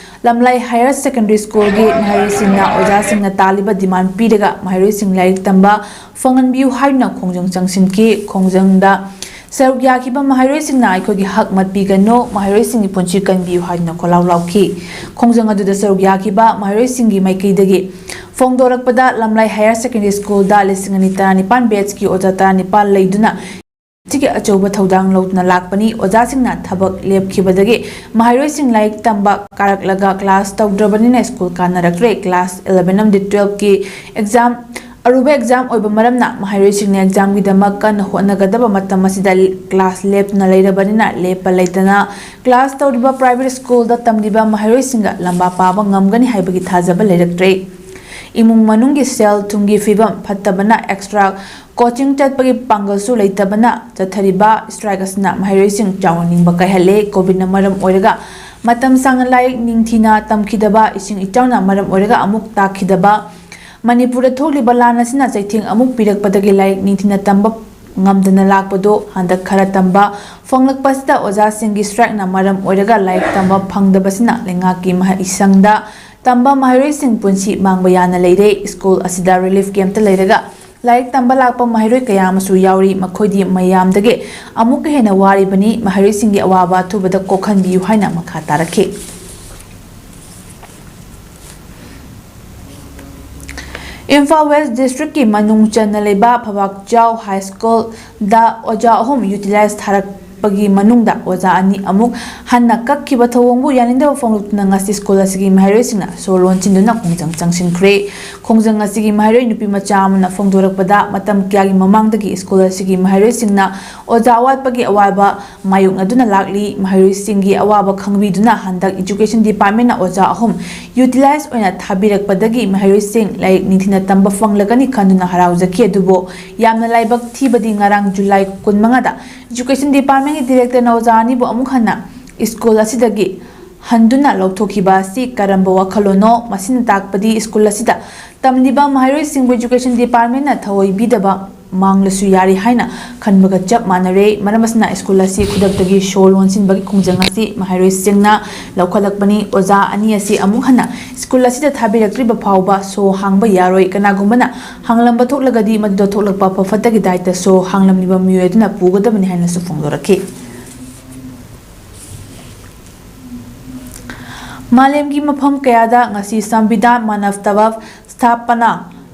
ꯂꯝꯂꯥꯏ Higher Secondary School ꯒꯤ ꯃꯍꯩꯔꯣꯏꯁꯤꯡꯅ ꯑꯣꯖꯥꯁꯤꯡꯅ ꯇꯥꯜꯂꯤꯕ demand ꯄꯤꯔꯒ ꯃꯍꯩꯔꯣꯏꯁꯤꯡ ꯂꯥꯏꯔꯤꯛ ꯇꯝꯕ ꯐꯪꯍꯟꯕꯤꯌꯨ ꯍꯥꯏꯗꯨꯅ ꯈꯣꯡꯖꯪ ꯆꯪꯁꯤꯟꯈꯤ꯫ ꯈꯣꯡꯖꯪꯗ ꯁꯔꯨꯛ ꯌꯥꯈꯤꯕ ꯃꯍꯩꯔꯣꯏꯁꯤꯡꯅ "ꯑꯩꯈꯣꯏꯒꯤ ꯍꯛ ꯃꯠꯄꯤꯒꯅꯨ, ꯃꯍꯩꯔꯣꯏꯁꯤꯡꯒꯤ ꯄꯨꯟꯁꯤ ꯀꯟꯕꯤꯌꯨ" ꯍꯥꯏꯗꯨꯅ ꯈꯣꯜꯂꯥꯎ ꯂꯥꯎꯈꯤ꯫ ꯈꯣꯡꯖꯪ ꯑꯗꯨꯗ ꯁꯔꯨꯛ ꯌꯥꯈꯤꯕ ꯃꯍꯩꯔꯣꯏꯁꯤꯡꯒꯤ ꯃꯥꯏꯀꯩꯗꯒꯤ ꯐꯣꯡꯗꯣꯔꯛꯄꯗ, ꯂꯝꯂꯥꯏ Higher Secondary School ꯗ ꯂꯤꯁꯤꯡ ꯑꯅꯤ ꯇꯔꯥꯅꯤꯄꯥꯟ batch ꯀꯤ ꯑꯣꯖꯥ ꯇꯔꯥꯅꯤꯄꯥꯜ ꯂꯩꯗꯨꯅ ꯁꯤꯒꯤ ꯑꯆꯧꯕ ꯊꯧꯗꯥꯡ ꯂꯧꯗꯨꯅ ꯂꯥꯛꯄꯅꯤ꯫ ꯑꯣꯖꯥꯁꯤꯡꯅ ꯊꯕꯛ ꯂꯦꯞꯈꯤꯕꯗꯒꯤ ꯃꯍꯩꯔꯣꯏꯁꯤꯡ ꯂꯥꯏꯔꯤꯛ ꯇꯝꯕ ꯀꯥꯔꯛꯂꯒ class ꯇꯧꯗ꯭ꯔꯕꯅꯤꯅ school ꯀꯥꯅꯔꯛꯇ꯭ꯔꯦ꯫ Class eleven ꯑꯃꯗꯤ twelve ꯀꯤ exam ꯑꯔꯨꯕ exam ꯑꯣꯏꯕ ꯃꯔꯝꯅ ꯃꯍꯩꯔꯣꯏꯁꯤꯡꯅ exam ꯒꯤꯗꯃꯛ ꯀꯟꯅ ꯍꯣꯠꯅꯒꯗꯕ ꯃꯇꯝ ꯑꯁꯤꯗ class ꯂꯦꯞꯇꯨꯅ ꯂꯩꯔꯕꯅꯤꯅ ꯂꯦꯞꯄ ꯂꯩꯇꯅ class ꯇꯧꯔꯤꯕ private school ꯗ ꯇꯝꯂꯤꯕ ꯃꯍꯩꯔꯣꯏꯁꯤꯡꯒ ꯂꯝꯕꯥ ꯄꯥꯕ ꯉꯝꯒꯅꯤ ꯍꯥꯏꯕꯒꯤ ꯊꯥꯖꯕ ꯂꯩꯔꯛꯇ꯭ꯔꯦ꯫ ꯏꯃꯨꯡ ꯃꯅꯨꯡꯒꯤ ꯁꯦꯜ ꯊꯨꯝꯒꯤ ꯐꯤꯕꯝ ꯐꯠꯇꯕꯅ extra coaching ꯆꯠꯄꯒꯤ ꯄꯥꯡꯒꯜꯁꯨ ꯂꯩꯇꯕꯅ ꯆꯠꯊꯔꯤꯕ strike ꯑꯁꯤꯅ ꯃꯍꯩꯔꯣꯏꯁꯤꯡ ꯆꯥꯎꯅ ꯅꯤꯡꯕ ꯀꯥꯏꯍꯜꯂꯦ꯫ Covid ꯅ ꯃꯔꯝ ꯑꯣꯏꯔꯒ ꯃꯇꯝ ꯁꯥꯡꯅ ꯂꯥꯏꯔꯤꯛ ꯅꯤꯡꯊꯤꯅ ꯇꯝꯈꯤꯗꯕ, ꯏꯁꯤꯡ ꯏꯆꯥꯎꯅ ꯃꯔꯝ ꯑꯣꯏꯔꯒ ꯑꯃꯨꯛ ꯇꯥꯈꯤꯗꯕ, ꯃꯅꯤꯄꯨꯔꯗ ꯊꯣꯛꯂꯤꯕ ꯂꯥꯟ ꯑꯁꯤꯅ ꯆꯩꯊꯦꯡ ꯑꯃꯨꯛ ꯄꯤꯔꯛꯄꯗꯒꯤ ꯂꯥꯏꯔꯤꯛ ꯅꯤꯡꯊꯤꯅ ꯇꯝꯕ ꯉꯝꯗꯅ ꯂꯥꯛꯄꯗꯨ ꯍꯟꯗꯛ ꯈꯔ ꯇꯝꯕ ꯐꯪꯂꯛꯄꯁꯤꯗ ꯑꯣꯖꯥꯁꯤꯡꯒꯤ ꯁ꯭ꯇ꯭ꯔꯥꯏꯛꯅ ꯃꯔꯝ ꯑꯣꯏꯔꯒ ꯂꯥꯏꯔꯤꯛ ꯇꯝꯕ ꯐꯪꯗꯕꯁꯤꯅ ꯂꯩꯉꯥꯛꯀꯤ ꯃꯍꯩꯁꯪꯗ ꯇꯝꯕ ꯃꯍꯩꯔꯣꯏꯁꯤꯡ ꯄꯨꯟꯁꯤ ꯃꯥꯡꯕ ꯌꯥꯅ ꯂꯩꯔꯦ꯫ ꯁ꯭ꯀꯨꯜ ꯑꯁꯤꯗ ꯔꯤꯂꯤꯐ ꯀꯦꯝꯞꯇ ꯂꯩꯔꯒ ꯂꯥꯏꯔꯤꯛ ꯇꯝꯕ ꯂꯥꯛꯄ ꯃꯍꯩꯔꯣꯏ ꯀꯌꯥ ꯑꯃꯁꯨ ꯌꯥꯎꯔꯤ꯫ ꯃꯈꯣꯏꯗꯤ ꯃꯌꯥꯝꯗꯒꯤ ꯑꯃꯨꯛꯀ ꯍꯦꯟꯅ ꯋꯥꯔꯤꯕꯅꯤ꯫ ꯃꯍꯩꯔꯣꯏꯁꯤꯡꯒꯤ ꯑꯋꯥꯕ ꯑꯊꯨꯕꯗ ꯀꯣꯛꯍꯟꯕꯤꯌꯨ ꯍꯥꯏꯅ ꯃꯈꯥ ꯇꯥꯔꯛꯈꯤ꯫ ꯏꯝꯐꯥꯜ ꯋꯦꯁ ꯗꯤꯁꯇ꯭ꯔꯤꯛꯀꯤ ꯃꯅꯨꯡ ꯆꯟꯅ ꯂꯩꯕ ꯐꯕꯥꯛꯆꯥꯎ ꯍꯥꯏ ꯁ꯭ꯀꯨꯜꯗ ꯑꯣꯖꯥ ꯑꯍꯨꯝ ꯌꯨꯇꯤꯂꯥꯏꯖ ꯊꯥꯔꯛꯄꯒꯤ ꯃꯅꯨꯡꯗ ꯑꯣꯖꯥ ꯑꯅꯤ ꯑꯃꯨꯛ ꯍꯟꯅ ꯀꯛꯈꯤꯕ ꯊꯧꯑꯣꯡꯕꯨ ꯌꯥꯅꯤꯡꯗꯕ ꯐꯣꯡꯗꯣꯛꯇꯨꯅ ꯉꯁꯤ ꯁ꯭ꯀꯨꯜ ꯑꯁꯤꯒꯤ ꯃꯍꯩꯔꯣꯏꯁꯤꯡꯅ ꯁꯣ ꯂꯣꯟꯁꯤꯟꯗꯨꯅ ꯈꯣꯡꯖꯪ ꯆꯪꯁꯤꯟꯈ꯭ꯔꯦ꯫ ꯈꯣꯡꯖꯪ ꯑꯁꯤꯒꯤ ꯃꯍꯩꯔꯣꯏ ꯅꯨꯄꯤ ꯃꯆꯥ ꯑꯃꯅ ꯐꯣꯡꯗꯣꯔꯛꯄꯗ, ꯃꯇꯝ ꯀꯌꯥꯒꯤ ꯃꯃꯥꯡꯗꯒꯤ ꯁ꯭ꯀꯨꯜ ꯑꯁꯤꯒꯤ ꯃꯍꯩꯔꯣꯏꯁꯤꯡꯅ ꯑꯣꯖꯥ ꯋꯥꯠꯄꯒꯤ ꯑꯋꯥꯕ ꯃꯥꯌꯣꯛꯅꯗꯨꯅ ꯂꯥꯛꯂꯤ꯫ ꯃꯍꯩꯔꯣꯏꯁꯤꯡꯒꯤ ꯑꯋꯥꯕ ꯈꯪꯕꯤꯗꯨꯅ ꯍꯟꯗꯛ ꯏꯖꯨꯀꯦꯁꯟ ꯗꯤꯄꯥꯔꯠꯃꯦꯟꯅ ꯑꯣꯖꯥ ꯑꯍꯨꯝ ꯌꯨꯇꯤꯂꯥꯏꯖ ꯑꯣꯏꯅ ꯊꯥꯕꯤꯔꯛꯄꯗꯒꯤ ꯃꯍꯩꯔꯣꯏꯁꯤꯡ ꯂꯥꯏꯔꯤꯛ ꯅꯤꯡꯊꯤꯅ ꯇꯝꯕ ꯐꯪꯂꯒꯅꯤ ꯈꯟꯗꯨꯅ ꯍꯔꯥꯎꯖꯈꯤ꯫ ꯑꯗꯨꯕꯨ ꯌꯥꯝꯅ ꯂꯥꯏꯕꯛ ꯊꯤꯕꯗꯤ ꯉꯔꯥꯡ ꯖꯨꯂꯥꯏ ꯀꯨꯟꯃꯉꯥꯗ ꯏꯖꯨꯀꯦꯁꯟ ꯗꯤꯄꯥꯔꯠꯃꯦꯟꯒꯤ ꯗꯤꯔꯦꯛꯇꯔꯅ ꯑꯣꯖꯥ ꯑꯅꯤꯕꯨ ꯑꯃꯨꯛ ꯍꯟꯅ ꯁ꯭ꯀꯨꯜ ꯑꯁꯤꯗꯒꯤ ꯍꯟꯗꯨꯅ ꯂꯧꯊꯣꯛꯈꯤꯕ ꯑꯁꯤ ꯀꯔꯝꯕ ꯋꯥꯈꯜꯂꯣꯟꯅꯣ? ꯃꯁꯤꯅ ꯇꯥꯛꯄꯗꯤ ꯁ꯭ꯀꯨꯜ ꯑꯁꯤꯗ ꯇꯝꯂꯤꯕ ꯃꯍꯩꯔꯣꯏꯁꯤꯡꯕꯨ ꯏꯖꯨꯀꯦꯁꯟ ꯗꯤꯄꯥꯔꯠꯃꯦꯟꯅ ꯊꯑꯣꯏꯕꯤꯗꯕ ꯃꯥꯡꯂꯁꯨ ꯌꯥꯔꯤ ꯍꯥꯏꯅ ꯈꯟꯕꯒ ꯆꯞ ꯃꯥꯟꯅꯔꯦ꯫ ꯃꯔꯝ ꯑꯁꯤꯅ ꯁ꯭ꯀꯨꯜ ꯑꯁꯤ ꯈꯨꯗꯛꯇꯒꯤ ꯁꯣ ꯂꯣꯟꯁꯤꯟꯕꯒꯤ ꯈꯣꯡꯖꯪ ꯑꯁꯤ ꯃꯍꯩꯔꯣꯏꯁꯤꯡꯅ ꯂꯧꯈꯠꯂꯛꯄꯅꯤ꯫ ꯑꯣꯖꯥ ꯑꯅꯤ ꯑꯁꯤ ꯑꯃꯨꯛ ꯍꯟꯅ ꯁ꯭ꯀꯨꯜ ꯑꯁꯤꯗ ꯊꯥꯕꯤꯔꯛꯇ꯭ꯔꯤꯕ ꯐꯥꯎꯕ ꯁꯣ ꯍꯥꯡꯕ ꯌꯥꯔꯣꯏ꯫ ꯀꯅꯥꯒꯨꯝꯕꯅ ꯍꯥꯡꯂꯝꯕ ꯊꯣꯛꯂꯒꯗꯤ ꯃꯗꯨꯗ ꯊꯣꯛꯂꯛꯄ ꯑꯐ ꯐꯠꯇꯒꯤ ꯗꯥꯏꯇ ꯁꯣ ꯍꯥꯡꯂꯝꯂꯤꯕ ꯃꯤꯑꯣꯏ ꯑꯗꯨꯅ ꯄꯨꯒꯗꯕꯅꯤ ꯍꯥꯏꯅꯁꯨ ꯐꯣꯡꯗꯣꯔꯛꯈꯤ꯫ ꯃꯥꯂꯦꯝꯒꯤ ꯃꯐꯝ ꯀꯌꯥꯗ ꯉꯁꯤ ꯁꯪꯕꯤꯙꯥꯟ ꯃꯥꯅꯕ ꯇꯕꯕ ꯁ꯭ꯊꯥꯄꯅꯥ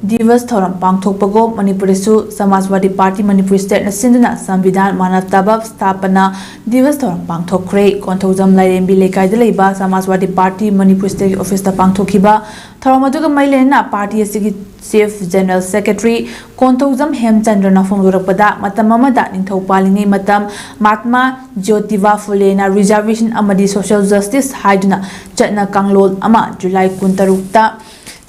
ꯗꯤꯕꯁ ꯊꯧꯔꯝ ꯄꯥꯡꯊꯣꯛꯄꯒꯨꯝ, ꯃꯅꯤꯄꯨꯔꯗꯁꯨ ꯁꯃꯥꯖꯋꯥꯗꯤ ꯄꯥꯔꯇꯤ ꯃꯅꯤꯄꯨꯔ ꯁ꯭ꯇꯦꯠꯅ ꯁꯤꯟꯗꯨꯅ ꯁꯪꯕꯤꯙꯥꯟ ꯃꯥꯅꯕ ꯇꯕꯕ ꯁ꯭ꯊꯥꯄꯅꯥ ꯗꯤꯕꯁ ꯊꯧꯔꯝ ꯄꯥꯡꯊꯣꯛꯈ꯭ꯔꯦ꯫ ꯀꯣꯟꯊꯧꯖꯝ ꯂꯥꯏꯔꯦꯝꯕꯤ ꯂꯩꯀꯥꯏꯗ ꯂꯩꯕ ꯁꯃꯥꯖꯋꯥꯗꯤ ꯄꯥꯔꯇꯤ ꯃꯅꯤꯄꯨꯔ ꯁ꯭ꯇꯦꯠꯀꯤ ꯑꯣꯐꯤꯁꯇ ꯄꯥꯡꯊꯣꯛꯈꯤꯕ ꯊꯧꯔꯝ ꯑꯗꯨꯒ ꯃꯔꯤ ꯂꯩꯅꯅ ꯄꯥꯔꯇꯤ ꯑꯁꯤꯒꯤ ꯆꯤꯐ ꯖꯦꯅꯔꯦꯜ ꯁꯦꯀ꯭ꯔꯦꯇꯔꯤ ꯀꯣꯟꯊꯧꯖꯝ ꯍꯦꯝꯆꯟꯗ꯭ꯔꯅ ꯐꯣꯡꯗꯣꯔꯛꯄꯗ, ꯃꯇꯝ ꯑꯃꯗ ꯅꯤꯡꯊꯧ ꯄꯥꯜꯂꯤꯉꯩ ꯃꯇꯝ ꯃꯍꯥꯠꯃꯥ ꯖ꯭ꯌꯣꯇꯤꯕꯥ ꯐꯨꯂꯦꯅ ꯔꯤꯖꯥꯔꯕꯦꯁꯟ ꯑꯃꯗꯤ ꯁꯣꯁꯤꯌꯦꯜ ꯖꯁꯇꯤꯁ ꯍꯥꯏꯗꯨꯅ ꯆꯠꯅ ꯀꯥꯡꯂꯣꯟ ꯑꯃ ꯖꯨꯂꯥꯏ ꯀꯨꯟꯇꯔꯨꯛꯇ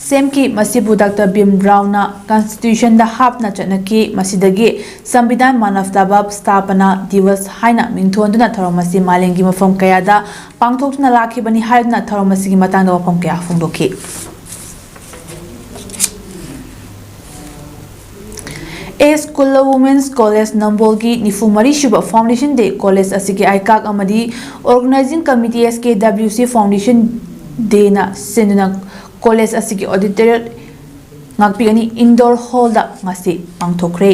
ꯁꯦꯝꯈꯤ꯫ ꯃꯁꯤꯕꯨ ꯗꯥꯛꯇꯔ ꯚꯤꯝ ꯔꯥꯎꯅ ꯀꯟꯁꯇꯤꯇ꯭ꯌꯨꯁꯟꯗ ꯍꯥꯞꯅ ꯆꯠꯅꯈꯤ꯫ ꯃꯁꯤꯗꯒꯤ ꯁꯪꯕꯤꯙꯥꯟ ꯃꯥꯅꯚꯇꯥꯚꯥꯕ ꯁ꯭ꯊꯥꯄꯅꯥ ꯗꯤꯋꯁ ꯍꯥꯏꯅ ꯃꯤꯡꯊꯣꯟꯗꯨꯅ ꯊꯧꯔꯝ ꯑꯁꯤ ꯃꯥꯂꯦꯝꯒꯤ ꯃꯐꯝ ꯀꯌꯥꯗ ꯄꯥꯡꯊꯣꯛꯇꯨꯅ ꯂꯥꯛꯈꯤꯕꯅꯤ ꯍꯥꯏꯗꯨꯅ ꯊꯧꯔꯝ ꯑꯁꯤꯒꯤ ꯃꯇꯥꯡꯗ ꯋꯥꯐꯝ ꯀꯌꯥ ꯐꯣꯡꯗꯣꯛꯈꯤ꯫ ꯑꯦꯁ ꯀꯨꯜꯂ ꯋꯨꯃꯦꯟꯁ ꯀꯣꯂꯦꯖ ꯅꯝꯕꯣꯜꯒꯤ ꯅꯤꯐꯨ ꯃꯔꯤ ꯁꯨꯕ ꯐꯥꯎꯟꯗꯦꯁꯟ ꯗꯦ ꯀꯣꯂꯦꯖ ꯑꯁꯤꯒꯤ ꯑꯥꯏꯀꯥꯛ ꯑꯃꯗꯤ ꯑꯣꯔꯒꯅꯥꯏꯖꯤꯡ ꯀꯃꯤꯇꯤ ꯑꯦꯁ ꯀꯦ ꯗꯕ꯭ꯂꯤꯎ ꯁꯤ ꯐꯥꯎꯟꯗꯦꯁꯟ ꯗꯦꯅ ꯁꯤꯟꯗꯨꯅ ꯀꯣꯂꯦꯖ ꯑꯁꯤꯒꯤ ꯑꯣꯗꯤꯇꯣꯔꯤꯌꯝ ꯉꯥꯛꯄꯤꯒꯅꯤ ꯏꯟꯗꯣꯔ ꯍꯣꯜꯗ ꯉꯁꯤ ꯄꯥꯡꯊꯣꯛꯈ꯭ꯔꯦ꯫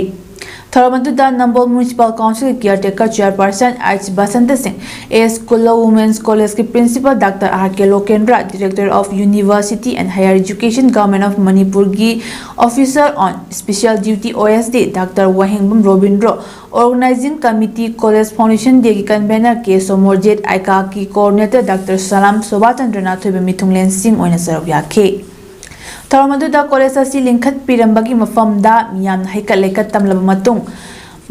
ꯊꯧꯔꯝ ꯑꯗꯨꯗ ꯅꯝꯕꯣꯜ ꯃ꯭ꯌꯨꯅꯤꯁꯤꯄꯥꯜ ꯀꯥꯎꯟꯁꯤꯜꯒꯤ ꯀꯤꯌꯥꯔꯇꯦꯀꯔ ꯆꯦꯌꯔꯄꯥꯔꯁꯟ H Basanta Singh, S Kula women's ꯀꯣꯂꯦꯖꯀꯤ principal doctor R K Lokendra, Director of University and Higher Education, Government of ꯃꯅꯤꯄꯨꯔꯒꯤ Officer on Special Duty O S D doctor Wahengbam Robindro, organising committee, college foundation ꯗꯦꯒꯤ ꯀꯟꯚꯦꯅꯔ ꯀꯦ ꯁꯣꯃꯣꯔꯖꯤꯠ, ꯑꯥꯏꯀꯥꯛꯀꯤ coordinator doctor Salam ꯁꯣꯚꯥꯆꯟꯗ꯭ꯔꯅ ꯑꯊꯣꯏꯕ ꯃꯤꯊꯨꯡꯂꯦꯟꯁꯤꯡ ꯑꯣꯏꯅ ꯁꯔꯨꯛ ꯌꯥꯈꯤ꯫ ꯊꯧꯔꯝ ꯑꯗꯨꯗ ꯀꯣꯂꯦꯖ ꯑꯁꯤ ꯂꯤꯡꯈꯠꯄꯤꯔꯝꯕꯒꯤ ꯃꯐꯝꯗ ꯃꯤꯌꯥꯝꯅ ꯍꯩꯀꯠ ꯂꯩꯀꯠ ꯇꯝꯂꯕ ꯃꯇꯨꯡ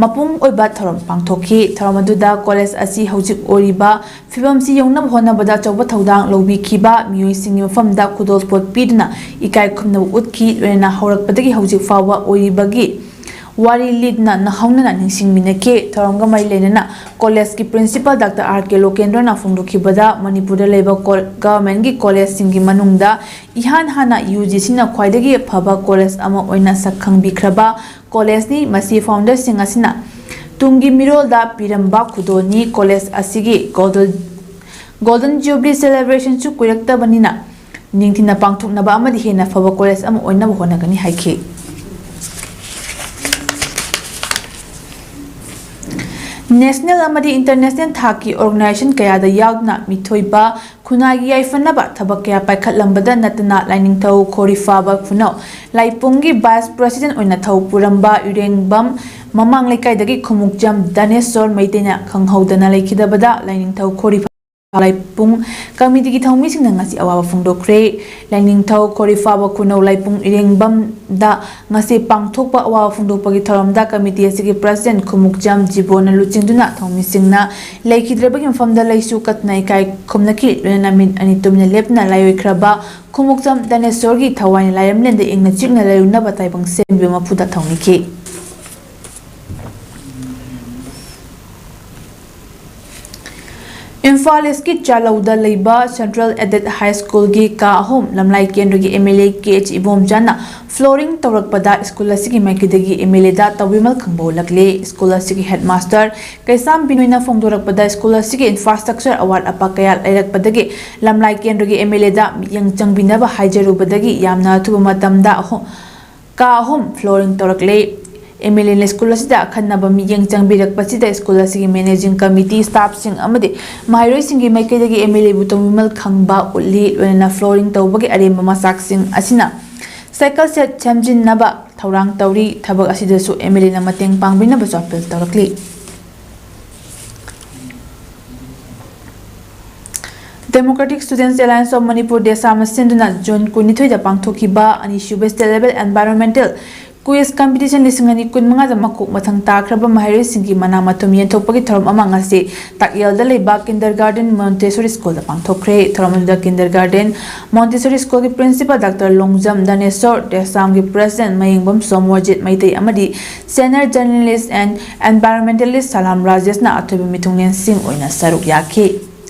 ꯃꯄꯨꯡ ꯑꯣꯏꯕ ꯊꯧꯔꯝ ꯄꯥꯡꯊꯣꯛꯈꯤ꯫ ꯊꯧꯔꯝ ꯑꯗꯨꯗ ꯀꯣꯂꯦꯖ ꯑꯁꯤ ꯍꯧꯖꯤꯛ ꯑꯣꯏꯔꯤꯕ ꯐꯤꯕꯝꯁꯤ ꯌꯧꯅꯕ ꯍꯣꯠꯅꯕꯗ ꯑꯆꯧꯕ ꯊꯧꯗꯥꯡ ꯂꯧꯕꯤꯈꯤꯕ ꯃꯤꯑꯣꯏꯁꯤꯡꯒꯤ ꯃꯐꯝꯗ ꯈꯨꯗꯣꯜꯄꯣꯠ ꯄꯤꯗꯨꯅ ꯏꯀꯥꯏ ꯈꯨꯝꯅꯕ ꯎꯠꯈꯤ꯫ ꯂꯣꯏꯅꯅ ꯍꯧꯔꯛꯄꯗꯒꯤ ꯍꯧꯖꯤꯛ ꯐꯥꯎꯕ ꯑꯣꯏꯔꯤꯕꯒꯤ ꯋꯥꯔꯤ ꯂꯤꯗꯨꯅ ꯅꯧꯍꯧꯅꯅ ꯅꯤꯡꯁꯤꯡꯃꯤꯟꯅꯈꯤ꯫ ꯊꯧꯔꯝꯒ ꯃꯔꯤ ꯂꯩꯅꯅ ꯀꯣꯂꯦꯖꯀꯤ ꯄ꯭ꯔꯤꯟꯁꯤꯄꯥꯜ ꯗꯥꯛꯇꯔ ꯑꯥꯔ ꯀꯦ ꯂꯣꯀꯦꯟꯗ꯭ꯔꯅ ꯐꯣꯡꯗꯣꯛꯈꯤꯕꯗ, ꯃꯅꯤꯄꯨꯔꯗ ꯂꯩꯕ ꯀꯣ-, ꯒꯚꯔꯟꯃꯦꯟꯠꯀꯤ ꯀꯣꯂꯦꯖꯁꯤꯡꯒꯤ ꯃꯅꯨꯡꯗ ꯏꯍꯥꯟ ꯍꯥꯟꯅ ꯌꯨ ꯖꯤ ꯁꯤꯅ ꯈ꯭ꯋꯥꯏꯗꯒꯤ ꯐꯕ ꯀꯣꯂꯦꯖ ꯑꯃ ꯑꯣꯏꯅ ꯁꯛꯈꯪꯕꯤꯈ꯭ꯔꯕ ꯀꯣꯂꯦꯖꯅꯤ꯫ ꯃꯁꯤ ꯐꯥꯎꯟꯗꯔꯁꯤꯡ ꯑꯁꯤꯅ ꯇꯨꯡꯒꯤ ꯃꯤꯔꯣꯜꯗ ꯄꯤꯔꯝꯕ ꯈꯨꯗꯣꯜꯅꯤ꯫ ꯀꯣꯂꯦꯖ ꯑꯁꯤꯒꯤ ꯒꯣꯜꯗꯟ, ꯒꯣꯜꯗꯟ ꯖꯨꯕꯤꯂꯤ ꯁꯦꯂꯦꯕ꯭ꯔꯦꯁꯟꯁꯨ ꯀꯨꯏꯔꯛꯇꯕꯅꯤꯅ ꯅꯤꯡꯊꯤꯅ ꯄꯥꯡꯊꯣꯛꯅꯕ ꯑꯃꯗꯤ ꯍꯦꯟꯅ ꯐꯕ ꯀꯣꯂꯦꯖ ꯑꯃ ꯑꯣꯏꯅꯕ ꯍꯣꯠꯅꯒꯅꯤ ꯍꯥꯏꯈꯤ꯫ ꯅꯦꯁꯅꯦꯜ ꯑꯃꯗꯤ ꯏꯟꯇꯔꯅꯦꯁꯅꯦꯜ ꯊꯥꯛꯀꯤ ꯑꯣꯔꯒꯅꯥꯏꯖꯦꯁꯟ ꯀꯌꯥꯗ ꯌꯥꯎꯗꯨꯅ ꯃꯤꯊꯣꯏꯕ ꯈꯨꯟꯅꯥꯏꯒꯤ ꯌꯥꯏꯐꯅꯕ ꯊꯕꯛ ꯀꯌꯥ ꯄꯥꯏꯈꯠꯂꯝꯕꯗ ꯅꯠꯇꯅ ꯂꯥꯏꯅꯤꯡꯊꯧ ꯈꯣꯔꯤꯐꯥꯕ ꯈꯨꯅꯧ ꯂꯥꯏꯄꯨꯡꯒꯤ ꯚꯥꯏꯁ ꯄ꯭ꯔꯦꯁꯤꯗꯦꯟꯠ ꯑꯣꯏꯅ ꯊꯧ ꯄꯨꯔꯝꯕ ꯏꯔꯦꯡꯕꯝ ꯃꯃꯥꯡ ꯂꯩꯀꯥꯏꯗꯒꯤ ꯈꯨꯃꯨꯛꯆꯝ ꯗꯥꯅꯦꯁꯣꯔ ꯃꯩꯇꯩꯅ ꯈꯪꯍꯧꯗꯅ ꯂꯩꯈꯤꯗꯕꯗ ꯂꯥꯏꯅꯤꯡꯊꯧ ꯈꯣꯔꯤꯐꯥ ꯂꯥꯏꯄꯨꯡ ꯀꯃꯤꯇꯤꯒꯤ ꯊꯧꯃꯤꯁꯤꯡꯅ ꯉꯁꯤ ꯑꯋꯥꯕ ꯐꯣꯡꯗꯣꯛꯈ꯭ꯔꯦ꯫ ꯂꯥꯏꯅꯤꯡꯊꯧ ꯈꯣꯔꯤꯐꯥꯕ ꯈꯨꯅꯧ ꯂꯥꯏꯄꯨꯡ ꯏꯔꯦꯡꯕꯝꯗ ꯉꯁꯤ ꯄꯥꯡꯊꯣꯛꯄ ꯑꯋꯥꯕ ꯐꯣꯡꯗꯣꯛꯄꯒꯤ ꯊꯧꯔꯝꯗ ꯀꯃꯤꯇꯤ ꯑꯁꯤꯒꯤ ꯄ꯭ꯔꯁꯤꯗꯦꯟ ꯈꯨꯃꯨꯛꯆꯝ ꯖꯤꯕꯣꯅ ꯂꯨꯆꯤꯡꯗꯨꯅ ꯊꯧꯃꯤꯁꯤꯡꯅ ꯂꯩꯈꯤꯗ꯭ꯔꯕꯒꯤ ꯃꯐꯝꯗ ꯂꯩꯁꯨ ꯀꯠꯇꯨꯅ ꯏꯀꯥꯏ ꯈꯨꯝꯅꯈꯤ꯫ ꯂꯣꯏꯅꯅ ꯃꯤꯅꯤꯠ ꯑꯅꯤ ꯇꯨꯃꯤꯟꯅ ꯂꯦꯞꯇꯨꯅ ꯂꯥꯏꯑꯣꯏꯈ꯭ꯔꯕ ꯈꯨꯃꯨꯛꯆꯝ ꯗꯥꯅꯦꯁꯣꯔꯒꯤ ꯊꯋꯥꯏꯅ ꯂꯥꯏꯔꯝꯂꯦꯟꯗ ꯏꯪꯅ ꯆꯤꯛꯅ ꯂꯩꯔꯨꯅꯕ ꯇꯥꯏꯕꯪ ꯁꯦꯝꯕꯤꯕ ꯃꯄꯨꯗ ꯊꯧꯅꯤꯈꯤ꯫ ꯏꯝꯐꯥꯜ ꯏꯁꯀꯤ ꯆꯥꯂꯧꯗ ꯂꯩꯕ ꯁꯦꯟꯇ꯭ꯔꯦꯜ ꯑꯦꯗꯦꯗ ꯍꯥꯏ ꯁ꯭ꯀꯨꯜꯒꯤ ꯀꯥ ꯑꯍꯨꯝ ꯂꯝꯂꯥꯏ ꯀꯦꯟꯗ꯭ꯔꯒꯤ M L A K H ꯏꯕꯣꯝꯆꯥꯅ ꯐ꯭ꯂꯣꯔꯤꯡ ꯇꯧꯔꯛꯄꯗ ꯁ꯭ꯀꯨꯜ ꯑꯁꯤꯒꯤ ꯃꯥꯏꯀꯩꯗꯒꯤ ꯑꯦꯝ ꯑꯦꯜ ꯑꯦꯗ ꯇꯧꯕꯤꯃꯜ ꯈꯪꯕ ꯎꯠꯂꯛꯂꯦ꯫ ꯁ꯭ꯀꯨꯜ ꯑꯁꯤꯒꯤ ꯍꯦꯗꯃꯥꯁꯇꯔ ꯀꯩꯁꯥꯝ ꯕꯤꯅꯣꯏꯅ ꯐꯣꯡꯗꯣꯔꯛꯄꯗ ꯁ꯭ꯀꯨꯜ ꯑꯁꯤꯒꯤ ꯏꯟꯐ꯭ꯔꯥꯁ꯭ꯇ꯭ꯔꯛꯆꯔ ꯑꯋꯥꯠ ꯑꯄꯥ ꯀꯌꯥ ꯂꯩꯔꯛꯄꯗꯒꯤ ꯂꯝꯂꯥꯏ ꯀꯦꯟꯗ꯭ꯔꯒꯤ ꯑꯦꯝ ꯑꯦꯜ ꯑꯦꯗ ꯃꯤꯠꯌꯦꯡ ꯆꯪꯕꯤꯅꯕ ꯍꯥꯏꯖꯔꯨꯕꯗꯒꯤ ꯌꯥꯝꯅ ꯑꯊꯨꯕ ꯃꯇꯝꯗ ꯑꯍꯨꯝ ꯀꯥ ꯑꯍꯨꯝ ꯐ꯭ꯂꯣꯔꯤꯡ ꯇꯧꯔꯛꯂꯦ꯫ ꯑꯦꯝ ꯑꯦꯜ ꯑꯦꯅ ꯁ꯭ꯀꯨꯜ ꯑꯁꯤꯗ ꯑꯈꯟꯅꯕ ꯃꯤꯠꯌꯦꯡ ꯆꯪꯕꯤꯔꯛꯄꯁꯤꯗ ꯁ꯭ꯀꯨꯜ ꯑꯁꯤꯒꯤ ꯃꯦꯅꯦꯖꯤꯡ ꯀꯃꯤꯇꯤ, ꯁ꯭ꯇꯥꯐꯁꯤꯡ ꯑꯃꯗꯤ ꯃꯍꯩꯔꯣꯏꯁꯤꯡꯒꯤ ꯃꯥꯏꯀꯩꯗꯒꯤ ꯑꯦꯝ ꯑꯦꯜ ꯑꯦꯕꯨ ꯇꯧꯕꯤꯃꯜ ꯈꯪꯕ ꯎꯠꯂꯤ꯫ ꯂꯣꯏꯅꯅ ꯐ꯭ꯂꯣꯔꯤꯡ ꯇꯧꯕꯒꯤ ꯑꯔꯦꯝꯕ ꯃꯆꯥꯛꯁꯤꯡ ꯑꯁꯤꯅ ꯁꯥꯏꯀꯜ ꯁꯦꯠ ꯁꯦꯝꯖꯤꯟꯅꯕ ꯊꯧꯔꯥꯡ ꯇꯧꯔꯤ꯫ ꯊꯕꯛ ꯑꯁꯤꯗꯁꯨ ꯑꯦꯝ ꯑꯦꯜ ꯑꯦꯅ ꯃꯇꯦꯡ ꯄꯥꯡꯕꯤꯅꯕꯁꯨ ꯑꯄꯤꯜ ꯇꯧꯔꯛꯂꯤ꯫ Democratic Students Alliance of Manipur, ꯗꯦꯁꯥꯝꯅ ꯁꯤꯟꯗꯨꯅ ꯖꯨꯟ ꯀꯨꯟꯅꯤꯊꯣꯏꯗ ꯄꯥꯡꯊꯣꯛꯈꯤꯕ ꯑꯅꯤꯁꯨꯕ State Level Environmental Quiz Competition ꯂꯤꯁꯤꯡ ꯑꯅꯤ ꯀꯨꯟꯃꯉꯥꯗ ꯃꯀꯣꯛ ꯃꯊꯪ ꯇꯥꯈ꯭ꯔꯕ ꯃꯍꯩꯔꯣꯏꯁꯤꯡꯒꯤ ꯃꯅꯥ ꯃꯊꯨꯝ ꯌꯦꯟꯊꯣꯛꯄꯒꯤ ꯊꯧꯔꯝ ꯑꯃ ꯉꯁꯤ ꯇꯥꯛꯌꯦꯜꯗ ꯂꯩꯕ Kindergarten Montessori Schoolꯗ ꯄꯥꯡꯊꯣꯛꯈ꯭ꯔꯦ꯫ ꯊꯧꯔꯝ ꯑꯗꯨꯗ Kindergarten Montessori Schoolꯒꯤ Principal Doctor Longjam ꯗꯥꯅꯦꯁꯣꯔ, ꯗꯦꯁꯥꯝꯒꯤ President ꯃꯌꯦꯡꯕꯝ ꯁꯣꯃꯣꯔꯖꯤꯠ ꯃꯩꯇꯩ ꯑꯃꯗꯤ Senior Journalist and Environmentalist ꯁꯂꯥꯝ ꯔꯥꯖꯦꯁꯅ ꯑꯊꯣꯏꯕ ꯃꯤꯊꯨꯡꯂꯦꯟꯁꯤꯡ ꯑꯣꯏꯅ ꯁꯔꯨꯛ ꯌꯥꯈꯤ꯫